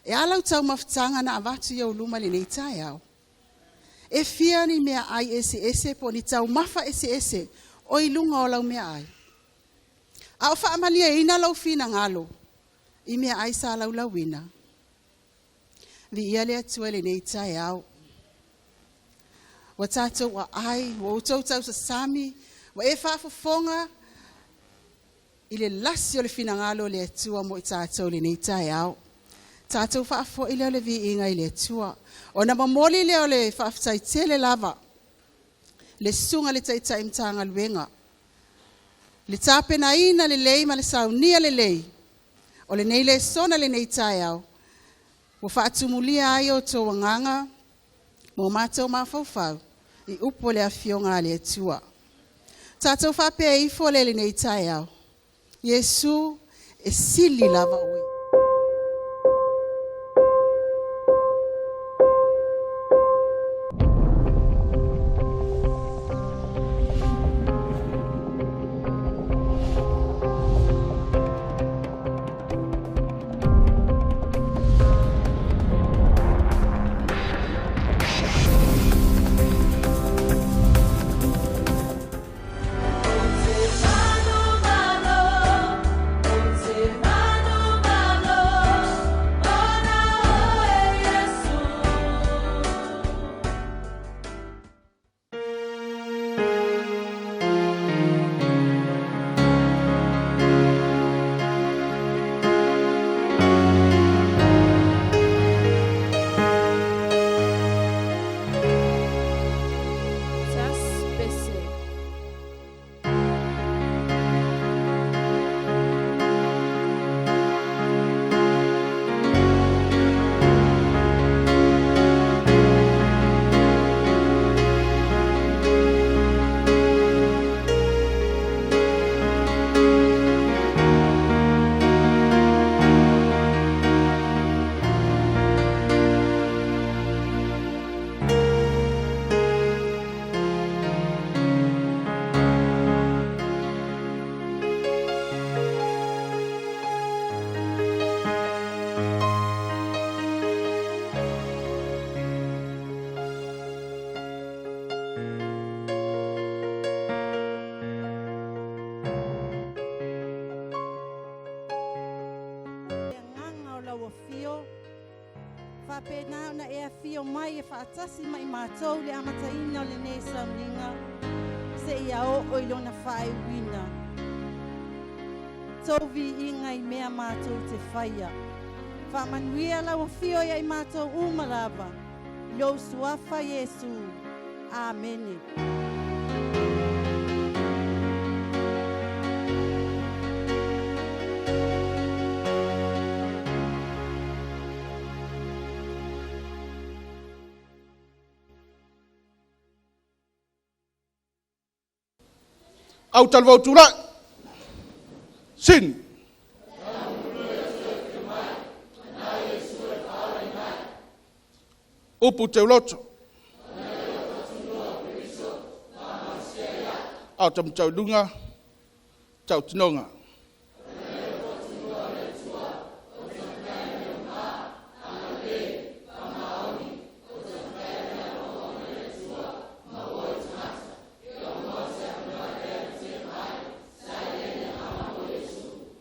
E a lau taumafataga na avatu i ou luma i lenei taeao. E fia ni meaai eseese po o ni taumafa eseese o i luga o lau meaai. A o faamalieina lou finagalo i meaai sa laulauina. Viia le Atua i lenei taeao. Ua tatou aai, ua outou tausasami, ua e faafofoga i le lasi o le finagalo o le Atua mo i tatou i lenei taeao. Tatou faafoi lea o le viiga i le Atua. Ona momoli lea o le faafetai tele lava, le susuga i le Taitai Matagaluega, le tapenaina lelei ma le saunia lelei o lenei lesona i lenei taeao, ua faatumulia ai outou agaga ma o matou mafaufau i upu o le Afioga a le Atua. Tatou faapea ifo lea i lenei taeao, Iesu e sili lava oe.
Pese.
Le agaga o lau afio, faapena ona e afio mai e faatasi ma i matou i le amataina o lenei sauniga, se i
seia oo i lona faaiuina. Tou viiga i mea matou te faia. Faamanuia lau afio ia i matou uma lava, i lou Suafa Iesu. Amene.
Au talavou tulai. Sin. Upu teuloto. Au tamatau lunga. Tau tinoga.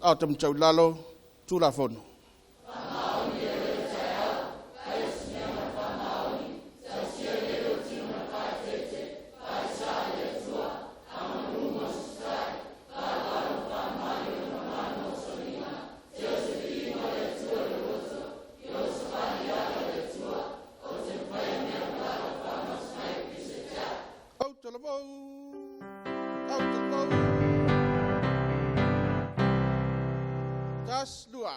Au tamatau lalo. Tulafono. Au talavou. Au talavou. Tas lua.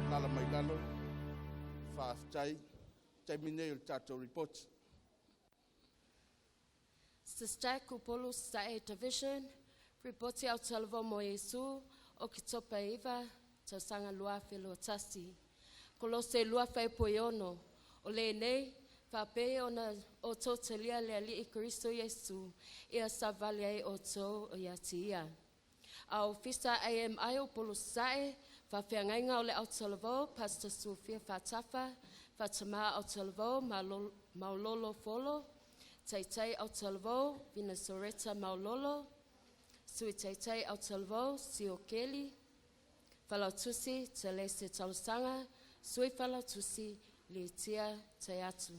Lala mai lalo, faafetai taimi nei o le tatou report.
Sister Upolu Sae Division, Ripoti au talavou mo Iesu, o Kitopa 9, tausaga 2021. Kolose 2 fuaiupu 6, o lenei, faapei ona outou talia le Alii Keriso Iesu, ia savali ai outou ia te ia. A ofisa AMI Upolu Sae, faafeagaiga o le autalavou, Pastor Sofia Fatafa, Fatama autalavou, Maulolo Folo, Taitai autalavou, Vina Soreta Maulolo, Sui Taitai autalavou, Sio Kelly, Falautusi, Telese Talosaga, Sui Falautusi, Letia Taiatu.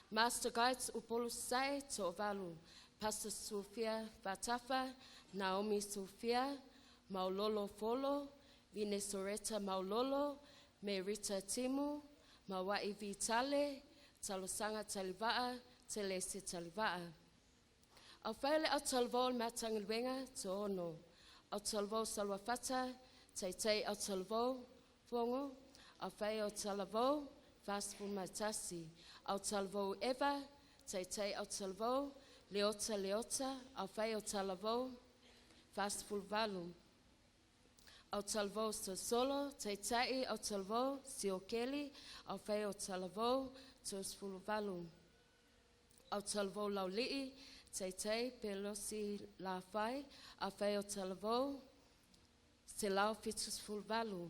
Master Guides Upolu Sae, To'ovalu, Pastor Sofia Fatafa, Naomi Sofia, Maulolo Folo, Vine Soreta Maulolo, Merita Timu, Mawai Vitale, Talosaga Taliva'a, Telese Taliva'a. Au whaele au talavou le matagaluega, 6. Au talavou Saluafata, Taitai au talavou, Fogo, au whai au talavou, 41. Au talavou Eva, Taitai au talavou, Leota Leota, au whai au talavou, 48. Au talavou Sosolo, Taitai au talavou, Siokeli, au whai au talavou, 38. Au talavou Laulii, Taitai Pelosi Lafai, au whai au talavou, 178.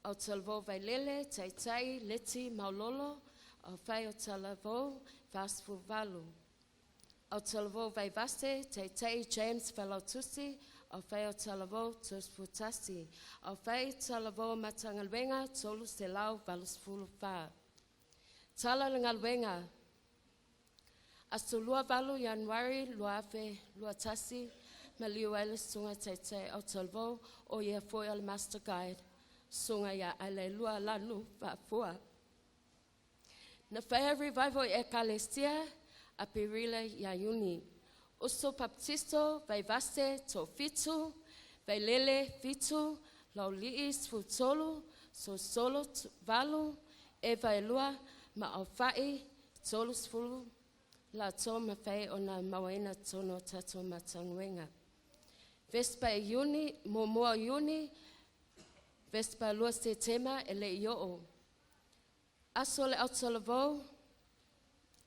Au talavou Vailele, Taitai Leti Maulolo, au whai au talavou, 48. Au talavou Vaivase, Taitai James Falautusi, au whai au talavou, 31. Au whai talavou Matagaluega, 384. Tala le galuega. Aso 28 Ianuari, 2021, maliu ai le susuga taitai au talavou o ia foi o le Master Guide. Susuga ia Ailailua Lanu Faafua. Na faia revival i Ekalesia, Aperila ia Iuni. Uso Baptisto, Vaivase, 7, Vailele, 7, Laulii, 13, Sosolo, 8, Eva 2, ma Aufai, 30, latou mafai ona mauaina tonu o tatou mataguega. Vespa e Iuni, 1 Iuni, Vespa 2 Setema e le i oo. Aso le Aotalavou,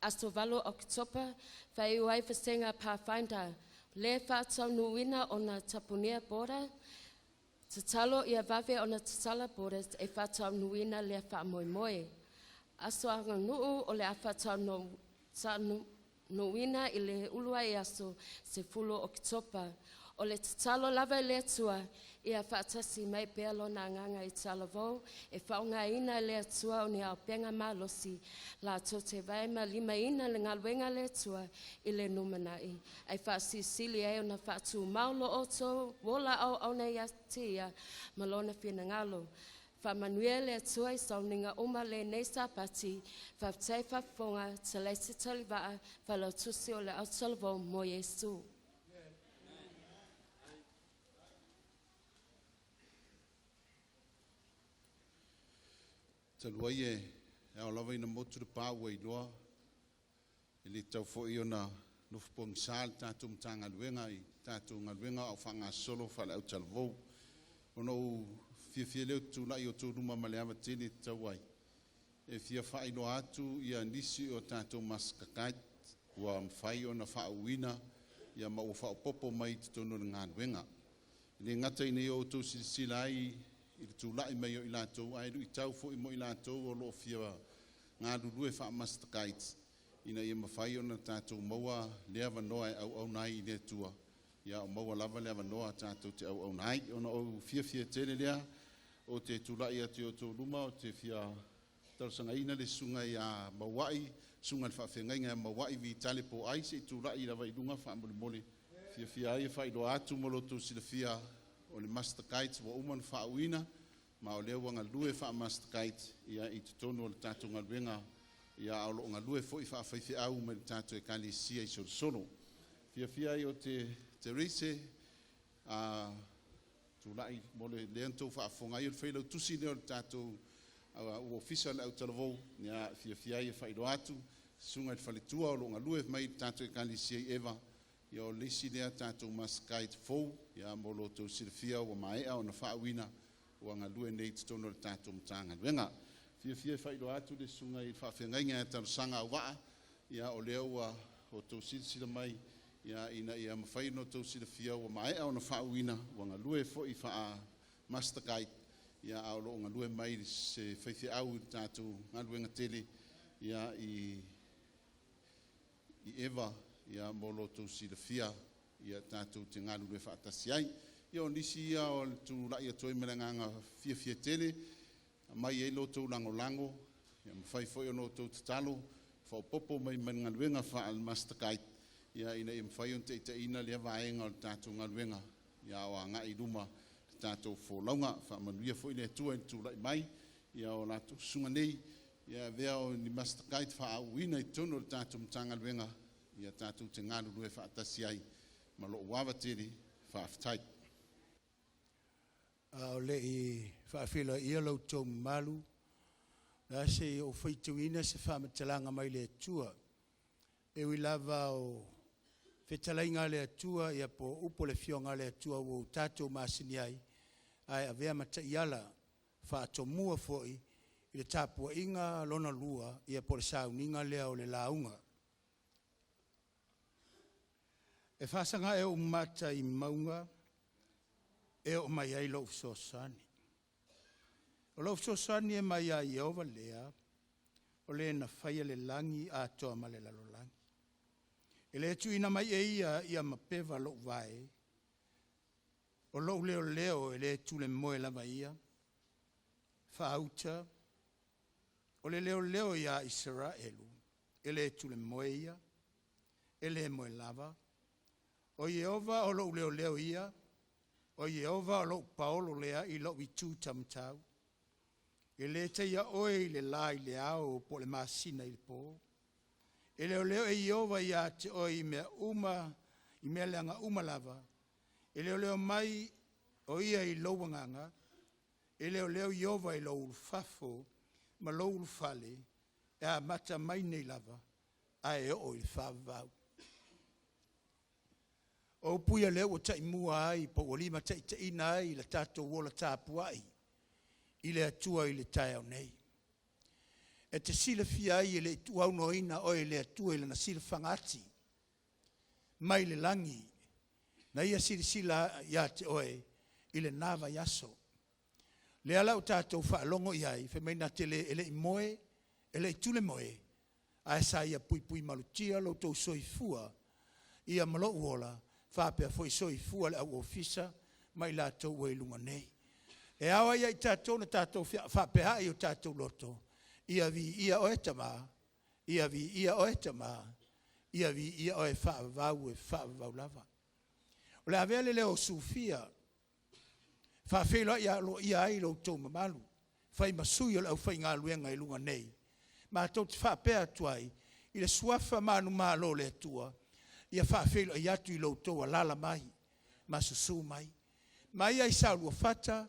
aso 8 Oketopa, whaiu ai Vasenga Pathfinder, le whaataunuina o na tapunia border, tatalo ia vave o na tatala borders e whaataunuina lea whaamoemoe. Aso aganuu o le a whaataunuina i le ulua i aso 10 Oketopa. O le tatalo lava i le Atua, ia whaatasi mai pea lona nganga i talavou, e whaongaina le Atua o ni aupenga malosi, la tō te vai ma lima ina le ngaluenga le Atua i le numanai. Ai whaasisili ai o na whaatu maulo o tō, wola au au nei atia, ma lona whinangalo. Whaamanuia le Atua i sauninga uma le nei sapati, whaftai whafonga, te leisi talivaa, whalautusi o le autalavou mo Iesu.
Talu ai e ao lava ina motu le pā ua iloa e le tau foi ona nofo pogisa le tatou Matagaluega i tatou galuega a o faagasolo faale-autalavou. Ona ou fiafia lea ou te tulai i outou luma ma le ava tele e tatau ai e fia faailoa atu ia nisi o tatou Master Guide ua mafai ona faauuina ia ma ua faaopoopo mai i totonu o le galuega. E le gata ina ia outou silasila ai i le tulai mai o i latou, ae luitau foi mo i latou o lo o fia galulue faa-Master Guides ina ia mafai ona tatou maua le avanoa e auauna ai i le Atua, ia o maua lava le avanoa tatou te auauna ai. Ona ou fiafia tele lea ou te tulai atu i outou luma, ou te fia talosagaina le susuga ia Mauai, susuga i le faafeagaiga ia Mauai Vitale Poai, se i tulai lava i luga faamolemole. Fiafia ai e faailoa atu mo lo outou silafia o le Master Guides ua uma ona faauuina, ma o lea ua galue faa-Master Guide ia i totonu o le tatou galuega, ia a o lo o galue foi faafaifeau mai le tatou Ekalesia i Solosolo. Fiafia ai o te Therese tulai mo le lea na tou faafofoga ai o le failautusi lea o le tatou Ofisa o le Autalavou, ia fiafia ai e faailoa atu susuga i le faletua o lo o galue mai i le tatou Ekalesia i Eva, ia o le isi lea tatou Master Guide fou, ia mo lo outou silafia ua maea ona faauuina ua galue nei i totonu o le tatou Matagaluega. Fiafia e faailoa atu le susuga i le faafeagaiga ia Talosaga Auvaa, ia o lea ua outou silasila mai ia ina ia mafai ona outou silafia ua maea ona faauuina ua galue foi faa Master Guide, ia a o lo o galue mai se faifeau i le tatou galuega tele ia i Eva, ia mo lo outou silafia ia tatou te galulue faatasi ai. Ia o nisi ia o le tulai atu ai ma le agaga fiafia tele aumai ai lo outou lagolago, ia mafai foi ona outou tatalo faaopoopo mai ma le galuega faale-Master Guide ia ina ia mafai ona taitaiina lea vaega o le tatou galuega ia o agai i luma le tatou folauga. Faamanuia foi le Atua i le tulai mai ia o latou susuga nei ia avea o ni Master Guide faauuina i totonu o le tatou Matagaluega ia tatou te galulue faatasi ai ma lou ava tele. Faafetai.
A o le i faafeiloaia lo outou mamalu, o le a se i ou faitauina se faamatalaga mai le Atua. E ui lava o fetalaiga a le Atua ia po o upu a le Afioga a le Atua ua o tatou masani ai, ae avea ma taiala faatomua foi i le tapuaiga lona lua ia po o le sauniga lea o le lauga. E faasaga e ou mata i mauga e oo mai ai lou fesoasoani. O lou fesoasoani e mai ia Ieova lea, o le na faia le lagi atoa ma le lalolagi. E le tuuina mai e ia ia mapeva lou vae, o lou leoleo e le tulemoe lava ia. Faauta, o le leoleo ia Isaraelu, e le tulemoe ia, e le moe lava. O Ieova o lou leoleo ia, o Ieova o lou paolo lea i lou itu taumatau. E lē taia oe i le lā i le ao po o le masina i le pō. E leoleo e Ieova iā te oe i mea uma, i mea leaga uma lava. E leoleo mai o ia i lou agaga, e leoleo Ieova i lou ulufafo ma lou ulufale, e amata mai nei lava ae oo i le faavavau. O upu ia lea ua taimua ai po ua limataitaiina ai le tatou ola tapuai i le Atua i le taeao nei. E te silafia ai e le i tuuaunoaina oe e le Atua i Lana silafaga ati mai le lagi, na Ia silasila ia te oe i lena vaiaso. Lea la ua tatou faalogo i ai, fai mai na te le, e le i moe, e le i tulemoe, ae sa Ia puipui malutia lo outou soifua ia ma lou ola, faapea foi soifua le au ofisa ma i latou ua i luga nei. E ao ai ia i tatou ona tatou faapea i o tatou loto, Ia viia oe Tama, ia viia oe Tama, ia viia oe faavavau e faavavau lava. O le avea le leo o Sufia faafeiloai aloaia ai lo outou mamalu, fai ma sui o le aufaigaluega i luga nei, matou te faapea atu ai, i le suafa manumalo o le Atua, ia faafeiloai atu i lo outou alaala mai ma susu mai. Mai lava i Saoluafata,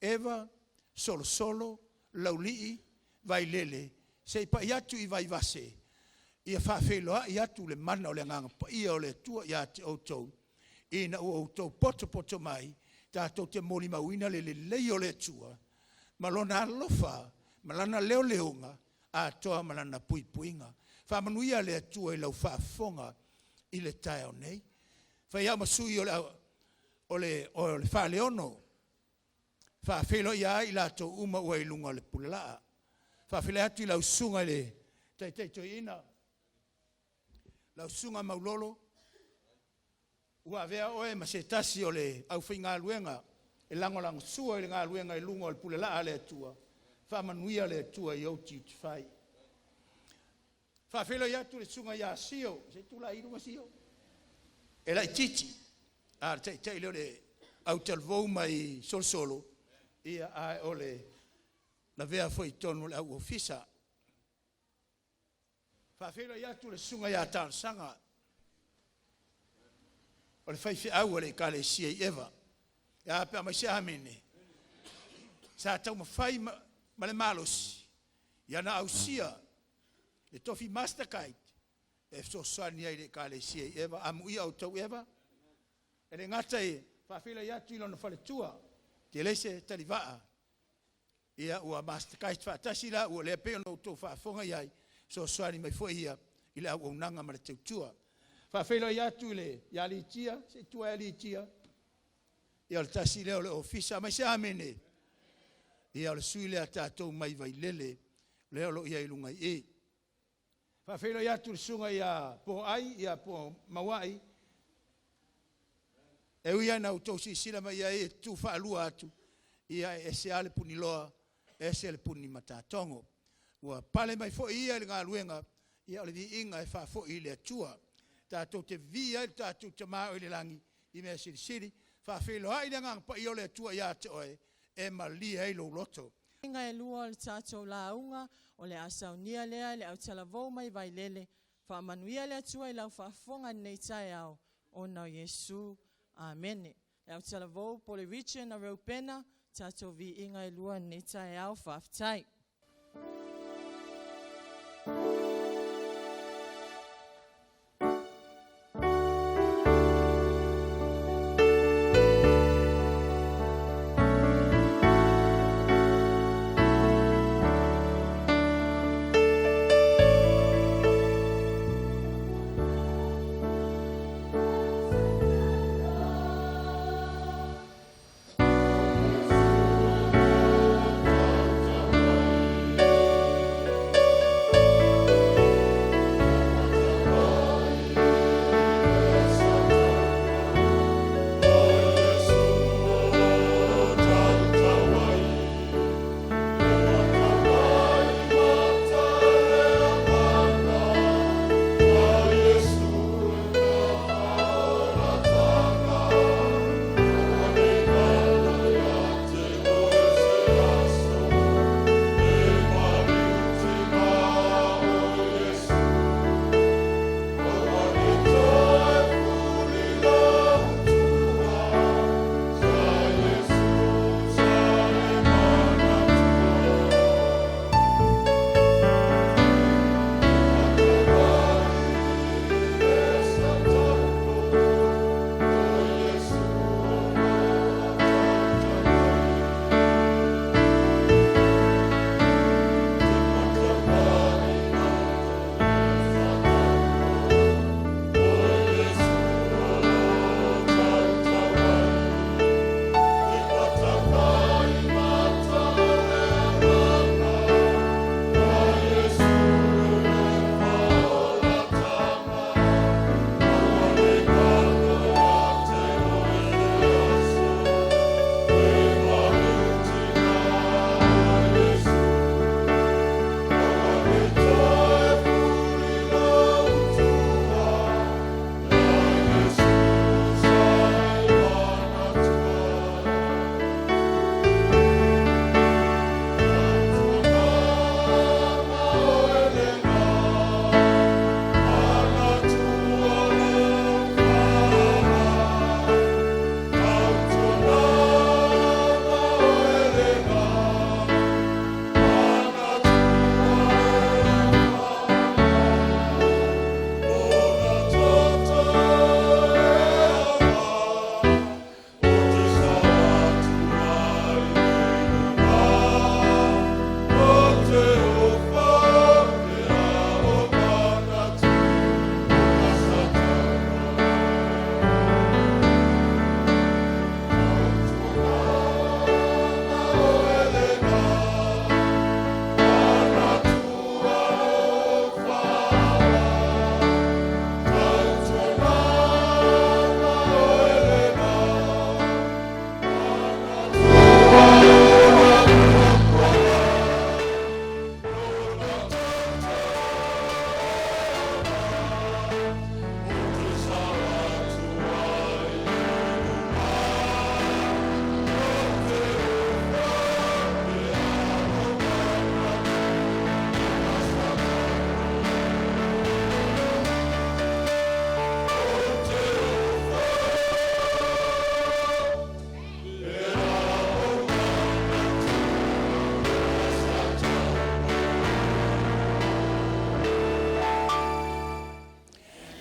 Eva, Solosolo, Laulii, Vailele, seia pai atu i Vaivase, ia faafeiloai atu le mana o le Agaga Paia o le Atua ia te outou, ina ua outou potopoto mai tatou te molimauina le lelei o le Atua ma Lona alofa ma Lana leoleoga atoa ma Lana puipuiga. Faamanuia le Atua i lau faafofoga i le taeao nei. Fai au ma sui o le, o le, o le Faaleono, faafeiloai ai i latou uma ua i luga o le pulalaa. Faafeiloai atu i lau susuga i le Taitai Toeaina, lau susuga Maulolo, ua avea oe ma se tasi o le aufaigaluega e lagolagosua i le galuega i luga o le pulalaa a le Atua. Faamanuia le Atua i ou tiute fai. Faafeiloai atu le susuga ia Sio, se i tulai i luga Sio. E laitiiti, a o le taitai lea o le autalavou mai Solosolo, ia ae o le lavea foi i totonu o le au ofisa. Faafeiloai atu le susuga ia Talosaga, o le faifeau a le Ekalesia i Eva. E a pe a aumai se amene? Sa taumafai ma, ma le malosi ia na ausia le tofi Master Guide e fesoasoani ai i le Ekalesia i Eva. Amuia outou Eva. E le gata i faafeiloai atu i lona faletua, Telese Talivaa, ia ua Master Guide faatasi la ua lea pei ona outou faafofoga i ai, fesoasoani mai foi ia i le auaunaga ma le tautua. Faafeiloai atu i le ia Litia, se i tua ea Litia. Ia o le tasi lea o le ofisa, aumai se amene. Ia o le sui lea a tatou mai Vailele, lea o lo o i ai i luga i i. Faafeiloai atu i le susuga ia Poai, ia po Mauai, e ui lava ina outou silasila mai i ai e tutu faalua atu, ia e ese lava le puniloa, ese le puni matatogo. Ua pale mai foi ia i le galuega, ia o le viiga e faafoi i le Atua. Tatou te vivii ai le tatou Tama o i le lagi i mea silisili. Faafeiloai le Agaga Paia o le Atua ia te oe e malie ai lou loto.
Ga e lua o le tatou lauga, o le a saunia lea e le autalavou mai Vailele. Faamanuia le Atua i lau faafofoga i lenei taeao, ona o Iesu. Amene. Le autalavou po o le Region a Reupena, tatou viiga e lua i lenei taeao. Faafetai.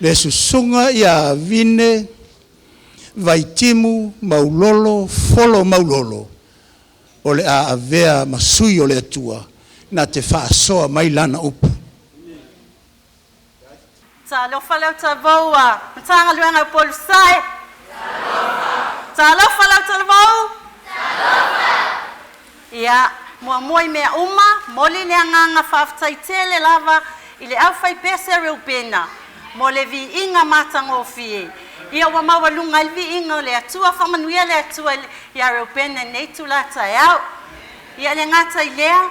Le susuga ia Avine Vaitimu Maulolo Folo Maulolo o le a avea ma sui o le Atua na te faasoa mai lana upu.
Talofa lau talavou a Matagaluega o Upolu Sasae. Talofa lau talavou. Ia, muamua i mea uma, momoli le agaga faafetai tele lava i le aufaipese a Reubena mo le viiga matagofie. Ia ua maualuga ai le viiga o le Atua. Faamanuia le Atua ia Reubena i lenei itula taeao. Ia le gata i lea,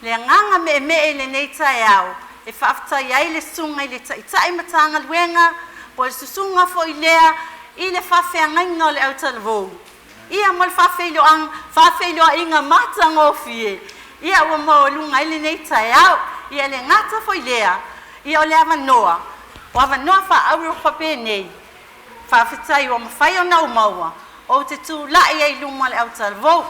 le agaga meemee i lenei taeao e faafetai ai le Susuga i le Taitai Matagaluega po o le susuga foi lea i le faafeagaiga o le Autalavou, ia mo le faafeiloaiga matagofie ia ua maualuga ai lenei taeao. Ia e le gata foi i lea, ia o le avanoa, o avanoa faaauro faapenei, faafetai ua mafai ona ou maua ou te tulai ai i luma o le autalavou.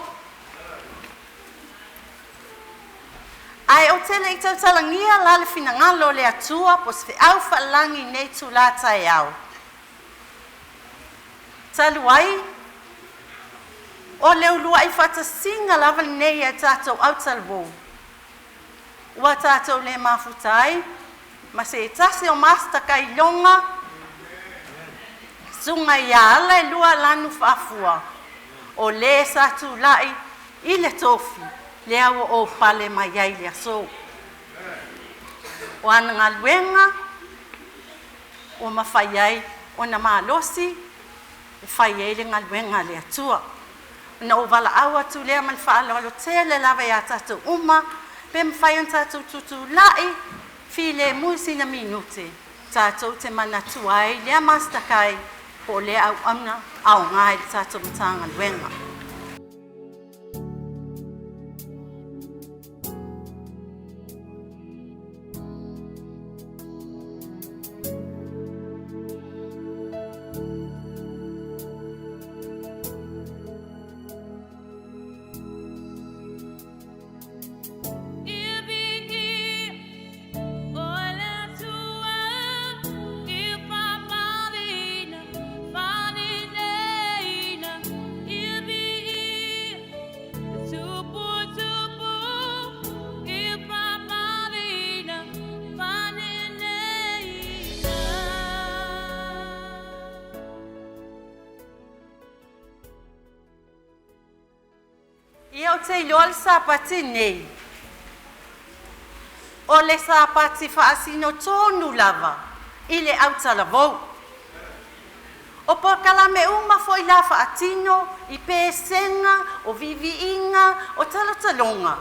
Ae ou te le i tautalagia la le finagalo o le Atua po o se feau faalelagi i lenei itula taeao, talu ai o le uluai faatasiga lava lenei a tatou autalavou ua tatou le mafuta ai ma se tasi o masitakaioga Susuga ia Alaelua Lanu Faafua, o le sa tulai i le tofi lea ua ou pale mai ai i le aso. O ana galuega ua mafai ai ona malosi e fai ai le galuega a le Atua. Ona ou valaau atu lea ma le faaaloalo tele lava ia tatou uma, pe mafai ona tatou tutulai filemu i sina minute tatou te manatua ai lea mastakae po o lea auauna aoga i le tatou Matagaluega. Ia ou te iloa le Sapati lenei, o le Sapati faasinotonu lava i le autalavou. O polokalame uma foi la faatino i pesega, o viiviiga, o talotaloga,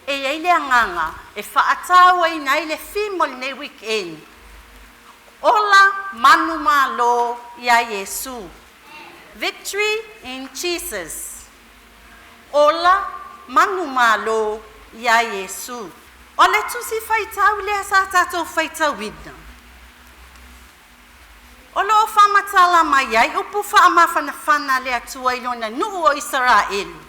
e i ai le agaga e faatauaina ai le theme o lenei weekend, Ola manumalo iā Iesu. Victory in Jesus. Ola manumalo iā Iesu. O le tusi faitau lea sa tatou faitauina, o lo o faamatala mai ai upu faamafanafana a le Atua i lona nuu o Isaraelu,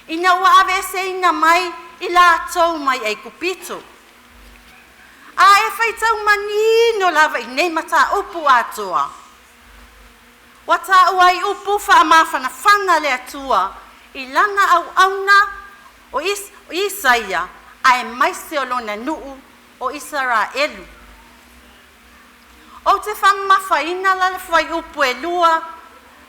ina ua aveeseina mai i latou mai Aikupito. A e faitau manino lava i nei mataupu atoa, ua taua ai upu faamafanafana a le Atua i lana auauna o Isaia aemaise o lona nuu o Isaraelu. Ou te faamamafaina la le fuaiupu e 2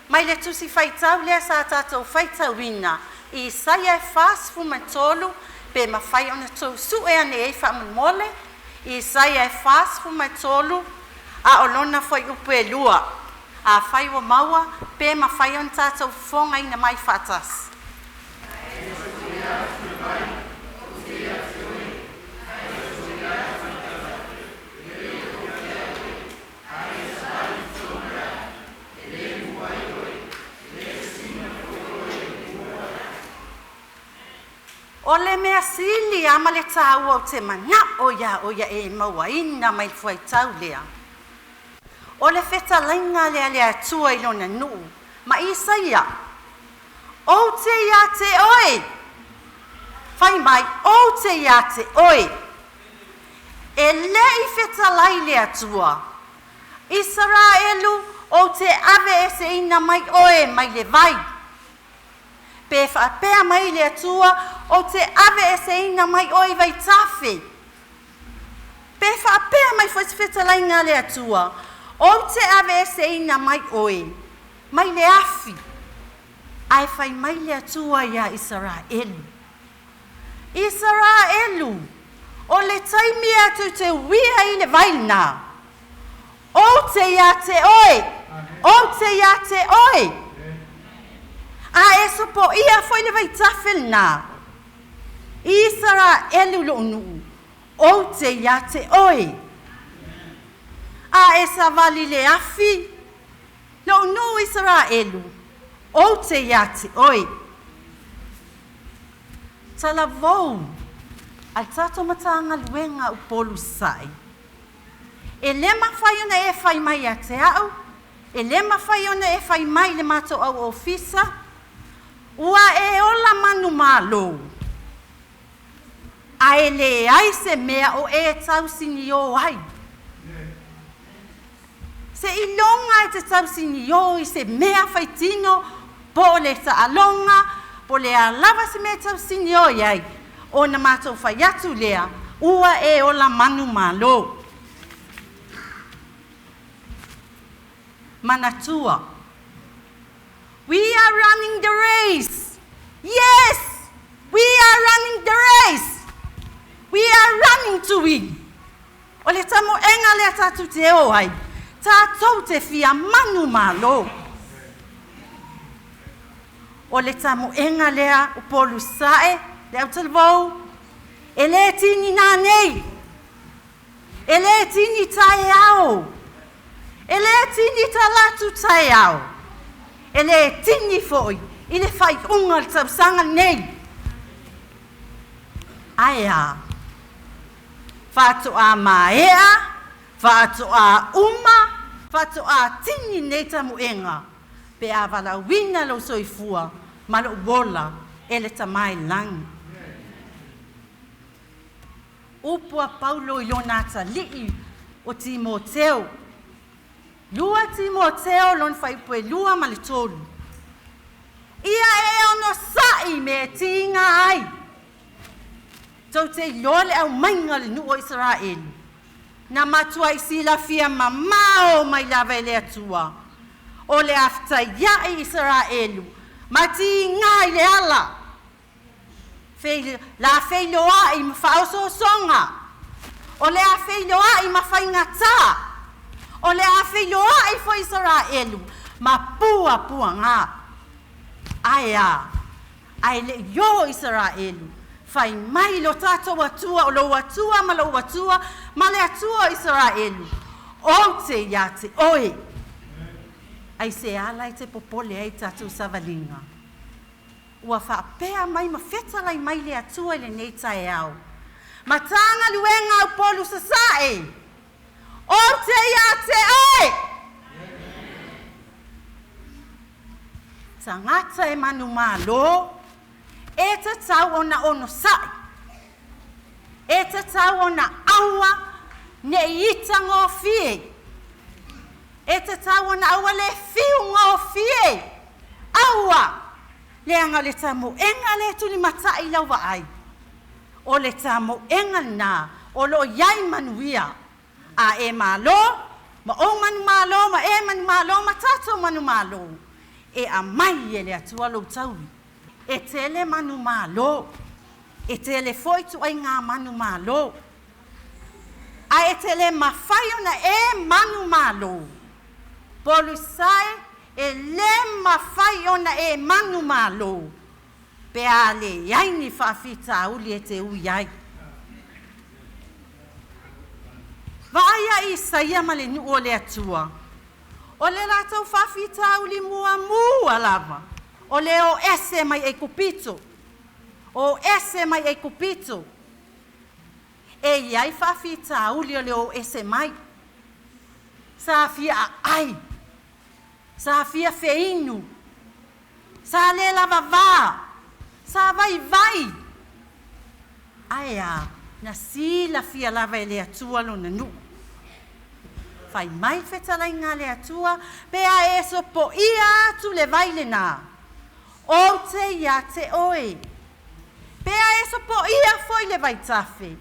mai le tusi faitau lea sa tatou faitauina i Isaia 43, pe mafai ona outou sue ane ai faamolemole. Isaia 43 a o lona fuaiupu e 2. Afai ua maua, pe mafai ona tatou fofogaina mai faatasi. O le mea sili lava ma le taua ou te manao ia oe ia e mauaina mai le fuaitau lea, o le fetalaiga lea a le Atua i lona nuu ma Isaia, ou te ia te oe, fai mai, ou te ia te oe. E lei fetalai le Atua. Isaraelu, ou te aveeseina mai oe mai le vai. Pe faapea mai le Atua, ou te aveeseina mai oe i vaitafe. Pe faapea mai foi se fetalaiga a le Atua, ou te aveeseina mai oe mai le afi. Ae fai mai le Atua iā Isaraelu. Isaraelu, o le taimi atu te uia i le vai lena. Ou te ia te oe, ou te ia te oe. A e sopoia foi le vaitafe lena. Isaraelu lou nuu, ou te ia te oe. A e savali le afi, lou nuu Isaraelu, ou te ia te oe. Talavou, a le tatou Matagaluega Upolu Sasae. E le mafai ona e fai mai ia te au, e le mafai ona e fai mai i le matou au ofisa, ua e ola manumalo, ae leai se mea o e tausinio ai. Seiloga e te tausinio i se mea faitino po o le taaloga, po o le a lava se mea e tausinio i ai, ona matou fai atu lea, ua e ola manumalo. Manatua, we are running the race. Yes, we are running the race. We are running to win. O le tamoega lea tatou te o ai, tatou te fia manumalo. O le tamoega lea Upolu Sasae, le autalavou, e le tini nanei, e le tini taeao, e le tini talatu taeao, e le tini foi i le faaiuga o le tausaga lenei. Ae a, faatoa maea, faatoa uma, faatoa tini nei tamoega, pe a valaauina lou soifua ma lou ola e le Tama i le lagi. Upu a Paulo i lona atalii o Timoteo, 2 Timoteo lona fuaiupu e 2 ma le 3. Ia e onosai me e tiga ai. Tou te iloa le aumaiga o le nuu o Isaraelu. Na matuai silafia mamao mai lava e le Atua. O le aftaiai Isaraelu, ma tiga i le ala. La feiloai ma faaosoosoga. O le a feiloai ma faigata. O le a feiloai foi Isaraelu ma puapuaga. Ae a, ae lei o Isaraelu, fai mai lo tatou Atua o lou Atua ma lou Atua ma le Atua o Isaraelu, ou te ia te oe. Ai se ala e te popole ai tatou savaliga. Ua faapea mai ma fetalai mai le Atua i lenei taeao. Matagaluega Upolu Sasae, ou te ia te oe. Tagata e manumalo, e tatau ona onosai. E tatau ona aua nei ita gofie. E tatau ona aua le fiu gofie. Aua, leaga o le tamoega lea e tulimatai lau vaai. O le tamoega lena o lo o iai manuia. A e malo, ma ou manumalo, ma e manumalo, ma tatou manumalo, e aumai e le Atua lou taui. E tele manumalo, e tele foi ituaiga manumalo. Ae e te le mafai ona e manumalo. Polu Sasae, e le mafai ona e manumalo, pe a leai ni faafitauli e te ui ai. Vaai ia Isaia ma le nuu o le Atua. O le latou faafitauli muamua lava, o le o ese mai Aikupito. O ese mai Aikupito. E iai faafitauli o le o ese mai. Sa fia aai, sa fia feinu, sa le lavavā, sa vaivai. Ae a, Na silafia lava e le Atua lona nuu. Fai mai le fetalaiga a le Atua, pe a e sopoia atu le vai lenā, ou te ia te oe. Pe a e sopoia foi le vaitafe,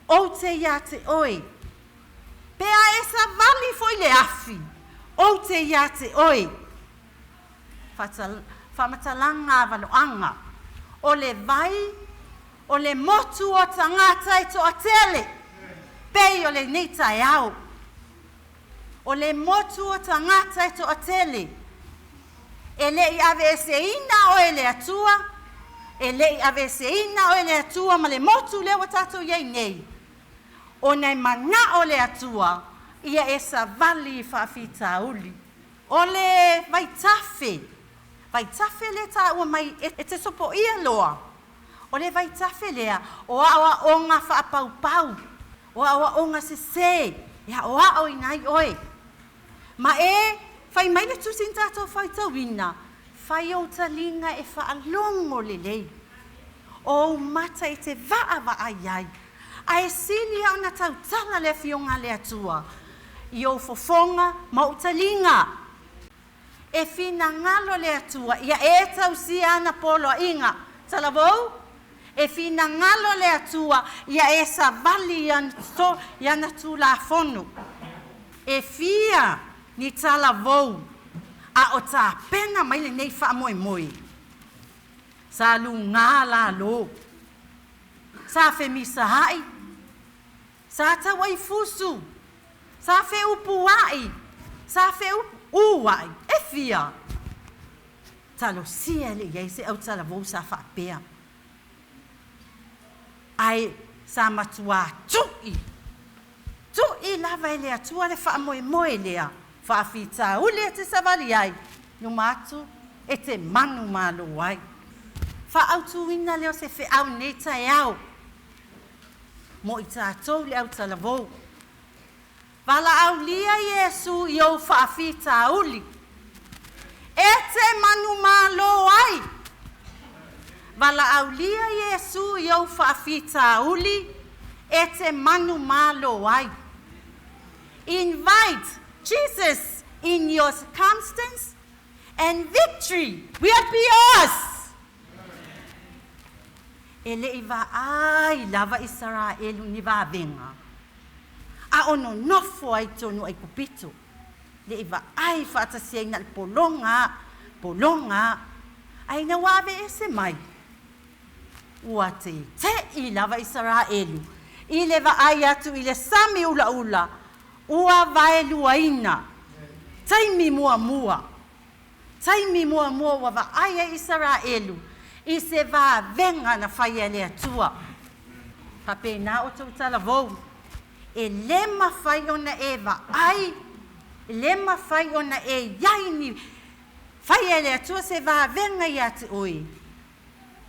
ou te ia te oe. Pe a e savali foi le afi, ou te ia te oe. Faamatalaga Avaloaga, o le vai o le motu o tagata e toatele, pei o lenei taeao. O le motu o tagata e toatele, e le i aveeseina oe e le Atua, e le i aveeseina oe e le Atua ma le motu lea ua tatou i ai nei, ona e manao le Atua ia e savali i faafitauli. O le vaitafe, vaitafe lea e taua mai e te sopoia loa, o le vaitafe lea o aoaoga faapaupau, o aoaoga sesē e aoaoina ai oe. Ma e fai mai le tusi na tatou faitauina, fai ou taliga e faalogo lelei, o ou mata e te vaavaai ai, ae sili lava ona tautala le Afioga a le Atua i ou fofoga ma ou taliga. E finagalo le Atua ia e tausia ana poloaiga. Talavou, e finagalo le Atua ia e savali i ana tulafono. E fia ni talavou a o tapena mai lenei faamoemoe. Sa lugā lalo, sa femisaai, sa tauaifusu, sa feupuai, sa feuuai, e fia. Talosia e le i ai se autalavou sa faapea. Ae sa matuā tu'i, tu'i lava e le Atua le faamoemoe lea, faafitauli e te savali ai, luma atu e te manumalo ai. Faaautuina lea o se feau i lenei taeao mo i tatou le autalavou. Valaaulia Iesu i ou faafitauli e te manumalo ai. Valaaulia Iesu i ou faafitauli e te manumalo ai. Invite Jesus in your circumstance and victory will be yours. E le i vaai lava Isaraelu i ni vavega, a o nonofo ai i totonu o Aikupito. Le i vaai faatasi ai na o le pologa lava, pologa lava. Ae ina ua aveese mai, ua tete'i lava Isaraelu i le vaai atu i le sami ulaula ua vaeluaina. Taimi muamua, taimi muamua ua vaai ai Isaraelu i se vavega na faia e le Atua. Faapena outou talavou, e le mafai ona e vaai, e le mafai ona e i ai ni faia e le Atua se vavega ia te oe,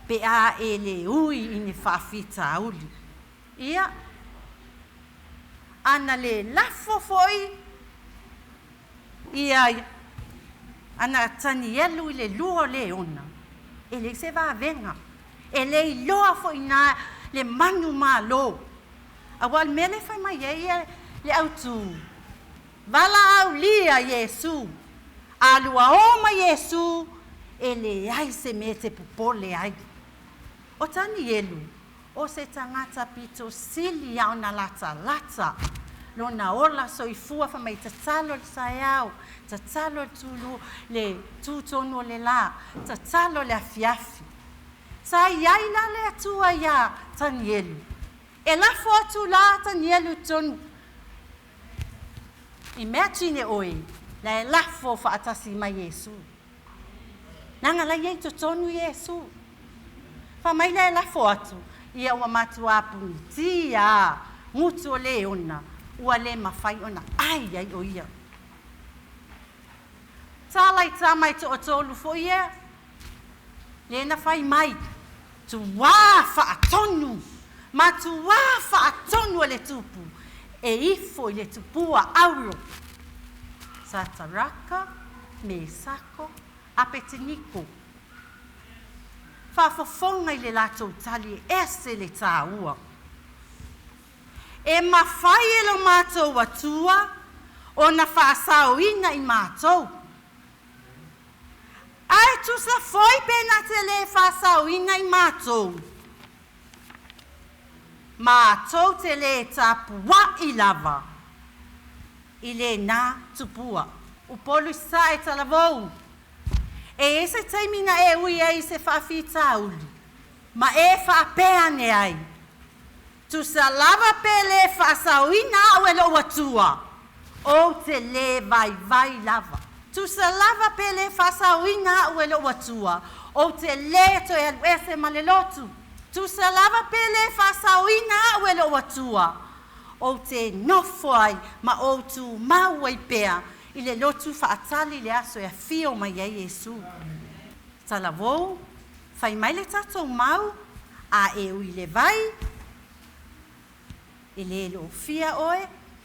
pe a e le ui i ni faafitauli. Ia, ana le lafo foi ia ana Tanielu i le lua o leona, e leai se vavega, e le iloa foi inā le manumalo. Aua o le mea lea e fai mai ai le autu, valaaulia Iesu, a lua o ma Iesu, e leai se mea e te popole ai. O Tanielu, o se tagata pito sili lava ona latalata lona ola soifua, fai mai tatalo le taeao, tatalo le tulu, le tutonu o le la, tatalo le afiafi. Sa i ai la le Atua iā Tanielu. E lafo atu la Tanielu i totonu. Imagine oe, la e lafo faatasi mai Iesu. Leaga la e i ai i totonu Iesu. Fai mai la e lafo atu, ia ua matuā punitia gutu o leona, ua le mafai ona ai ai o ia. Tala i tama e toatolu foi ia, lea na fai mai, tuā faatonu, matuā faatonu e le tupu, e ifo i le tupua auro. Sataraka, Mesako, Apeteniko. Faafofoga i le latou tali e ese le tāua. E mafai e lo matou Atua ona faasaoina i matou. Ae tusa foi pe na te lē faasaoina i matou, matou te lē tapua'i lava i lenā tupua. Upolu i Sasae talavou. E i ai se taimi na e ui ai i se faafitauli ma e faapea ane ai, Tusa lava pe lē faasaoina a'u e lo'u Atua, ou te lē vaivai lava. Tusa lava pe lē faasaoina a'u e lo'u Atua, ou te lē toe alu ese ma le lotu. Tusa lava pe lē faasaoina a'u e lo'u Atua, ou te nofo ai ma ou tumau ai pea i le lotu faatali le aso e afio mai ai Iesu. Talavou, fai mai le tatou mau, a e ui i le vai, e lē lofia oe,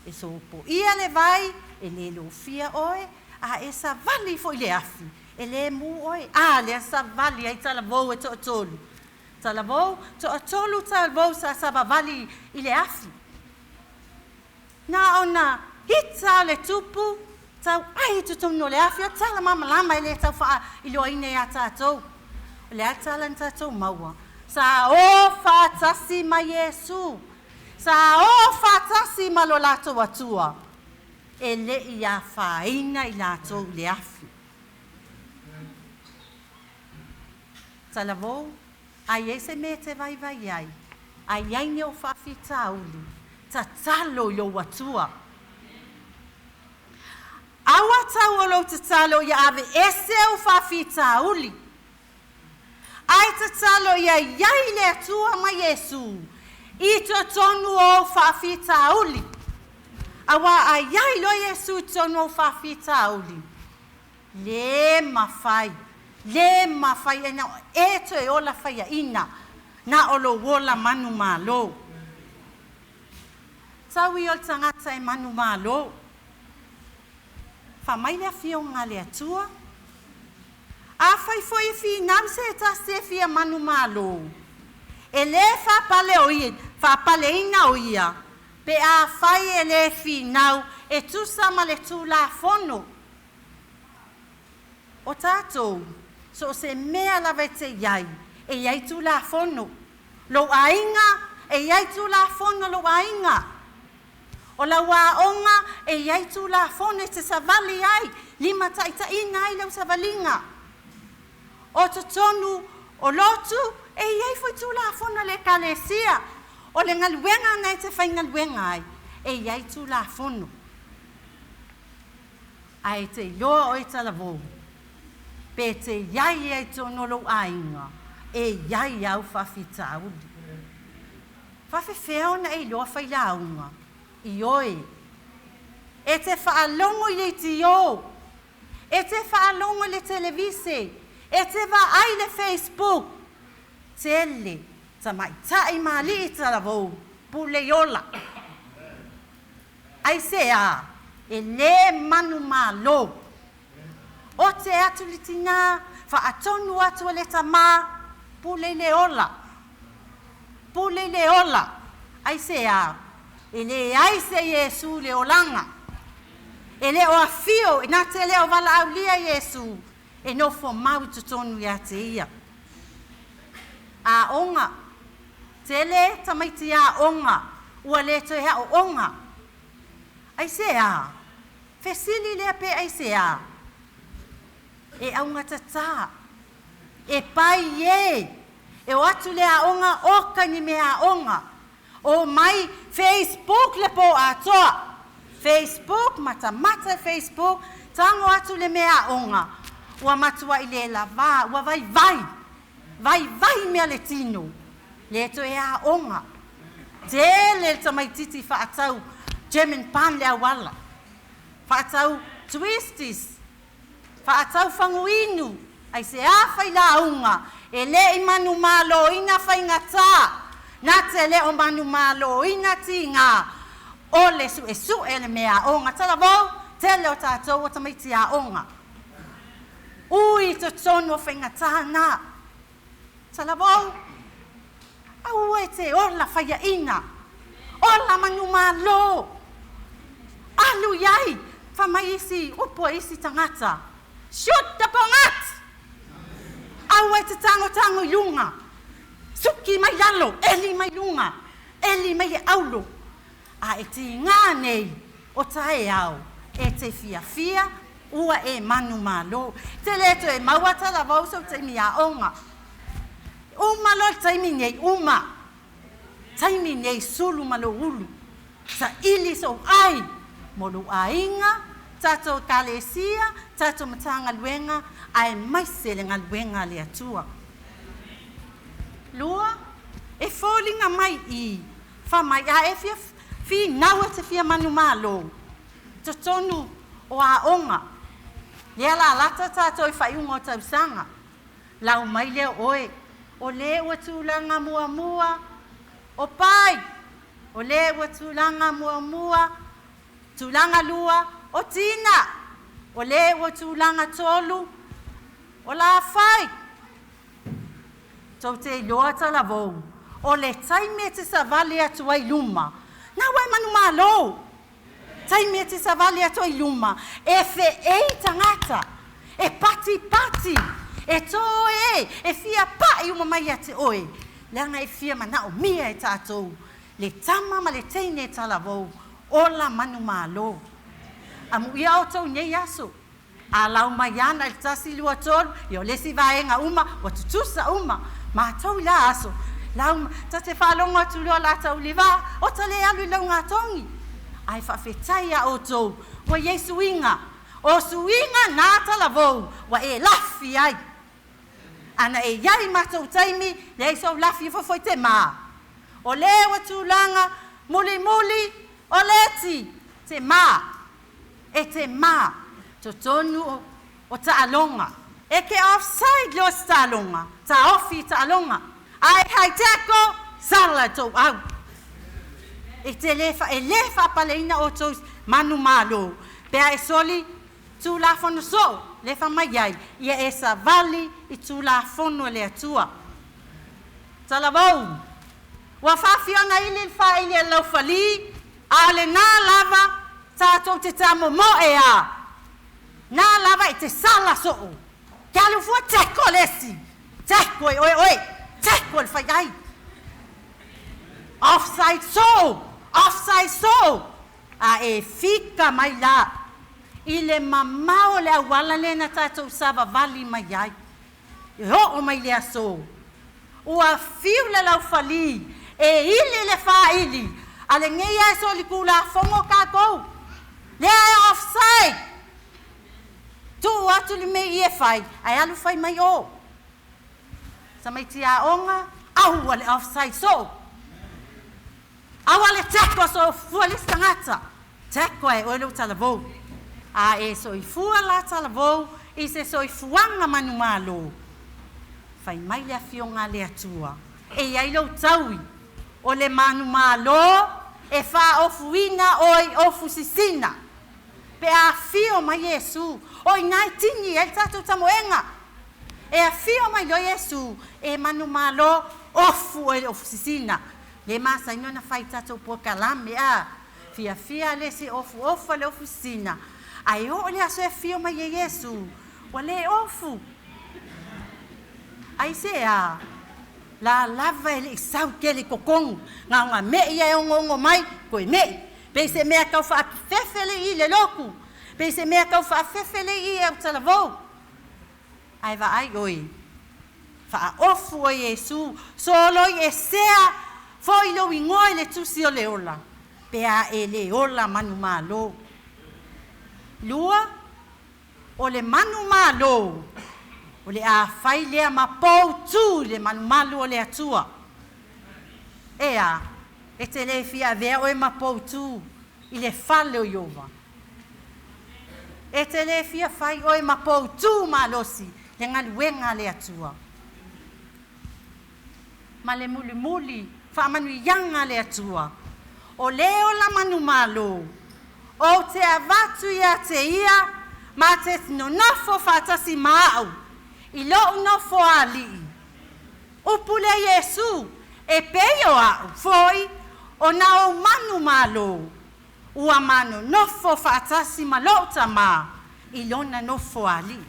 e sopoia le vai, e lē lofia oe, a e savali foi i le afi, e lē mū oe. A lea savali ai talavou e toatolu. Talavou, toatolu talavou sa savavali i le afi. Na ona ita o le tupu, tau ai i totonu o le afi, o tala malamalama e lē tau faailoaina iā tatou. O le a le tala na tatou maua? Sa o faatasi ma Iesu. Sa o faatasi ma lo latou Atua. E le i afaina i latou i le afi. Talavou, a i ai se mea e te vaivai ai, a i ai ni ou faafitauli, tatalo i lou Atua. Aua tau o lou tatalo ia aveese ou faafitauli, ae tatalo ia i ai le Atua ma Iesu i totonu o ou faafitauli. Auā a i ai loa Iesu i totonu o ou faafitauli, lē mafai, lē mafai e na e toe ola faiaina, na o lou ola manumalo. Tau ia o le tagata e manumalo. Fai mai le Afioga a le Atua, Afai foi e finau se tasi e fia manumalo, e lē faapale o ia, faapaleina o ia, pe afai e lē finau e tusa ma le Tulafono. O tatou, so o se mea lava e te i ai, e i ai Tulafono. Lou aiga, e i ai Tulafono a lou aiga. O lau aoga, e i ai Tulafono e te savali ai, limataitaiina ai lau savaliga. O totonu o lotu, e i ai foi Tulafono a le Ekalesia. O le galuega na e te faigaluega ai, e i ai Tulafono. Ae e te iloa oe talavou, pe te i ai ea i totonu o lou aiga, e i ai au faafitauli. Faafefea ona e iloa failauga? Ioe. E te faalogo i leitio, e te faalogo i le televise, e te vaai i le Facebook, tele tamaitai ma alii talavou pule i ola. Aisea? E lē manumalo. Ote atu le tinā, faatonu atu e le tamā, pule i le ola. Pule i le ola. Aisea? E leai se Iesu i le olaga. E le o afio, na te le o valaaulia Iesu e nofo mau i totonu iā te ia. Aoga, tele tamaiti aoga ua le toe aooga. Aisea? Fesili lea pe aisea? E augatatā, e pai e, e o atu i le aoga oka i ni mea aoga. O mai Facebook le pō atoa. Facebook, matamata i Facebook, tago atu le mea aoga, ua matuai le lavā, ua vaivai, vaivai mea le tino, le toe aoga. Tele le tamaititi faatau German bun le auala, faatau twisties, faatau faguinu, aisea failauga e le i manumaloina faigatā, na te le o manumaloina tigā o le suesue le mea aoga. Talavou, tele o tatou o tamaiti aoga. Ui i totonu o faigatā na. Talavou, aua e te ola faiaina. Ola manumalo. Alu i ai, fai mai isi upu a isi tagata. Shoot the bongat! Aua e te tagotago i luga. Suki mai lalo, eli mai luga, eli mai le aulo. A e tiga nei o taeao e te fiafia ua e manumalo. Te le toe maua talavou sou taimi aoga. Uma loa le taimi nei, uma. Taimi nei sulu ma lou ulu. Saili sou ai mo lou aiga, tatou ekalesia, tatou Matagaluega aemaise le galuega a le Atua. Lua, e foliga mai i, fai mai a e fia finau e te fia manumalo, totonu o aoga, lea o le a lata tatou i faaiuga o tausaga, lau mai lea o oe, o le ua tulaga muamua, o pai, o le ua tulaga muamua, tulaga lua, o Tina, o le ua tulaga tolu, o Lafai. Tou te iloa talavou, o le taimi e te savali atu ai i luma, na ua e manumalo. Taimi e te savali atu ai i luma, e feei tagata, e patipati, e toe, e fia pai uma mai ia te oe, leaga e fia manaomia e tatou le tama ma le teine talavou, ola manumalo. Amuia outou i nei aso, a lau mai ana i le 1, 2, 3, ia o le isi vaega uma, ua tutusa uma. Matou i la aso, lau, ta te faalogo atu loa la taulivaa, o ta le alu i laugatogi. Ae faafetai ia outou, ua i ai suiga. O suiga na talavou, ua e lafi ai. Ana e i ai i matou taimi, leai sou lafi e foi te mā. O le ua tulaga, mulimuli, o leti, te mā. E te mā. Totonu o taaloga. E ke offside loa se taaloga, taofi i taaloga. A e high tackle, sala e tou au. E te le fa, e le faapaleina outou manumalo. Pe a e soli Tulafono soo, le fai mai ai, ia e savali i Tulafono a le Atua. Talavou, ua faafia ona ili le faaili a le laufali, a o lena lava tatou te tamomoe a. Na lava e te sala soo. Ke alu fua teko le esi. Teko e oe oe. Teko le fai ai. Offside so. Offside so. A e fika mai la. I le mamao o le auala lea na tatou savavali mai ai. E oo mai le aso. Ua fiu le laufali e ili le faaili. A lenei ae solitulafono tatou. Lea e offside. Tuu atu le mea i e fai, ae alu fai mai o. Tamaiti aoga, aua le offside so. Aua le tackle so fua le isi tagata. Tackle e oe lou talavou. A e soifua la talavou i se soifuaga manumalo. Fai mai le afioga a le Atua. E i ai lou taui. O le manumalo e faaofuina oe i ofu sisina. Pe a afio mai Iesu, o ina e tini ai le tatou tamoega. E afio mai loa Iesu, e manumalo, ofu oe i le ofu sisina. Le masani ona fai tatou polokalame a. Fiafia le se ofu ofu le ofu sisina. Ae oo le aso e afio mai e Iesu, ua le ofu. Ai se a, la lava e le i sau tele i totonu, na ona mei e onoono mai, toe mei. Pe se mea tau faafefe le i le lotu, pe se mea tau faafefe le i e au talavou. Ae vaai oe, faaofu oe Iesu, soloi e sea, foi lou igoa i le tusi o le ola, pe a e le ola manumalo. Lua, o le manumalo, o le a fai lea ma poutu i le malumalu o le Atua. E a, e te le fia avea oe ma poutu i le fale o Iova. E te le fia fai oe ma poutu malosi le galuega a le Atua. Ma le mulimuli faamanuiaga a le Atua. O le ola manumalo, ou te avatu ia te ia, ma te nonofo faatasi ma au, i lou nofo alii. Upu lea Iesu, e pei o au, foi, Ona ou manumalo ua ma nonofo faatasi ma lo'u Tamā i lona nofoalii.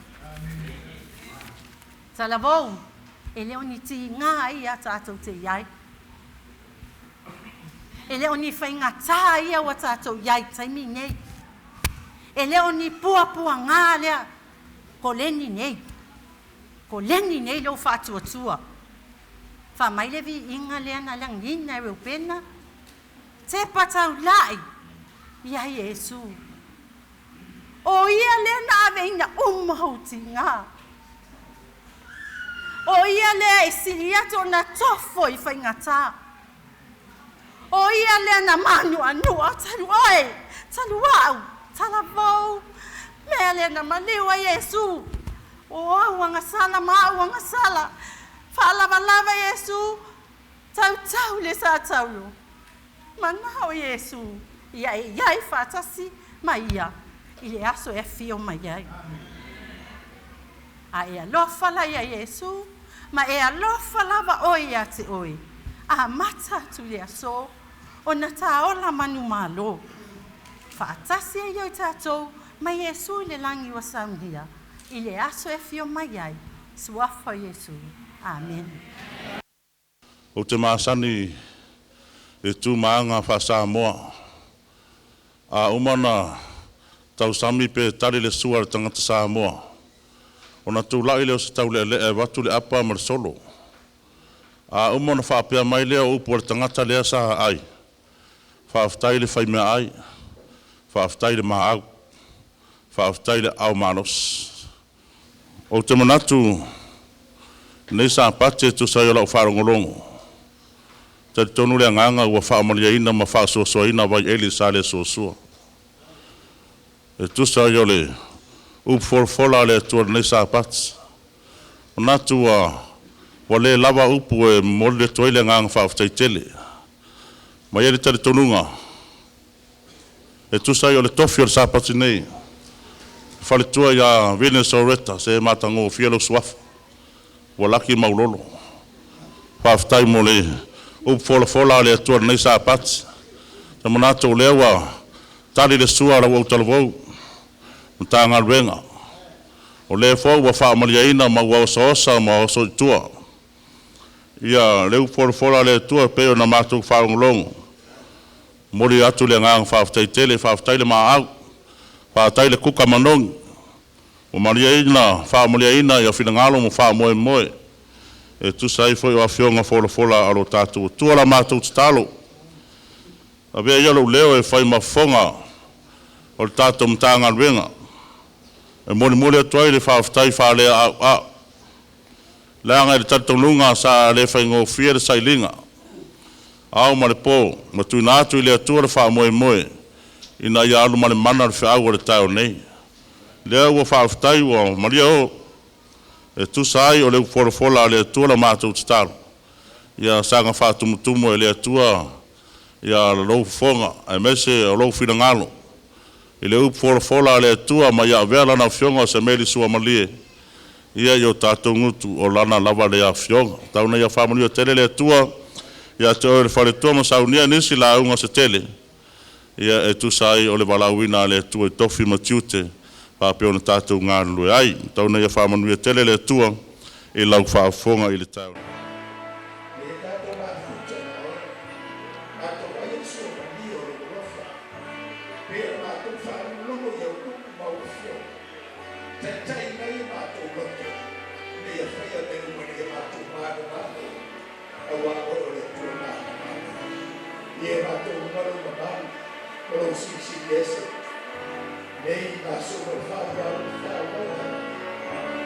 Talavou, e lē o ni tigā ia tatou te iai, e lē o ni faigatā ia ua tatou iai taimi nei, e lē o ni puapuagā lea koleni nei, koleni nei lou faatuatua. Faamai le viiga lea na lagiina e Reupena, tepa taula'i ia Iesu, o ia lea na aveina uma ou tigā, o ia lea e sili atu ona tofo i faigatā, o ia lea na manu'anu'a talu oe talu a'u. Talavou, mea lea na maliu ai Iesu, o au agasala ma a'u agasala, faalavalava Iesu, tautau le sa taulo, manao Iesu ia e iai faatasi ma ia i le aso e afio mai ai. A e alofa la ia Iesu ma e alofa lava oe iā te oe, amata atu le asō ona tāola manumālō faatasi ai oi tatou ma Iesu i le lagi ua saunia i le aso e afio mai ai. Suafa o Iesu. Amen.
Ou te masani i tu ma aga faa-Samoa. A uma na tausami pe tali le sua a le tagata Samoa, ona tula'i lea o se taule'ele'e avatu le apa ma le solo. A uma ona faapea mai lea o upu a le tagata lea sa ai, faafetai le faimeaai, faafetai le maau, faafetai le aao malosi. Ou te manatu lenei Sapati e tusa ai o lau faalogologo, talitonu le agaga ua faamaliaina ma faasoasoaina vaieli sa le suasua. E tusa ai o le upu folafola a le Atua lenei Sapati. Manatu ua le lava upu e momoli atu ai le agaga faafetai tele. Ma ia le talitonuga, e tusa ai o le tofi o le Sapati nei, faletua ia Venus Oreta, se matagofie lou suafa, ua laki maulolo. Faafetai mo le upu folafola a le Atua lenei Sapati. Te manatu o lea ua tali le sua lau autalavou, Matagaluega. O lea foi ua faamaliaina ma ua osaosa ma oso i tua. Ia le upu folafola a le Atua pei ona matou faalogologo. Momoli atu le agaga faafetai tele, faafetai le maau, faafetai le kuka manogi. Ua maliaina, faamaliaina ia finagalo ma faamoemoe. E tusa ai foi o afioga folafola a lo tatou Atua la matou tatalo. Avea ia lou leo e fai ma fofoga o le tatou Matagaluega. E molimoli atu ai le faafetai faaleaauau. Leaga i le talitonuga sa le faigofie le sailiga. Ao ma le po, ma tuuina atu i le Atua le faamoemoe, ina ia alu ma le mana le feau o le taeao nei. Lea ua faafetai ua malia o, e tusa ai o le upu folafola a le Atua la matou tatalo. Ia saga faatumutumu e le Atua ia lou fofoga, aemaise o lou finagalo. I le upu folafola a le Atua ma ia avea lana afioga o se meli suamalie, ia i o tatou gutu o lana lava le afioga. Tau ina ia faamanuia tele le Atua ia te oe le faletua ma saunia nisi lauga se tele, ia e tusa ai o le valaauina a le Atua i tofi ma tiute, faapea ona tatou galulue ai. Tau ina ia faamanuia tele le Atua i lau faafofoga i le taeao.
Le tatou mafuta ma oe, matou ai le suamalie o lou alofa, pei ona matou faalogologo i au upu ma au afioga. Taitai mai e matou loto, ina ia faia mea uma ina ia matou manumalo, auā oe o le Atua manumalo. Ia e matou luga lou mamalu ma lou silisili ese, nei ma aso ma le faavavau le faavavau.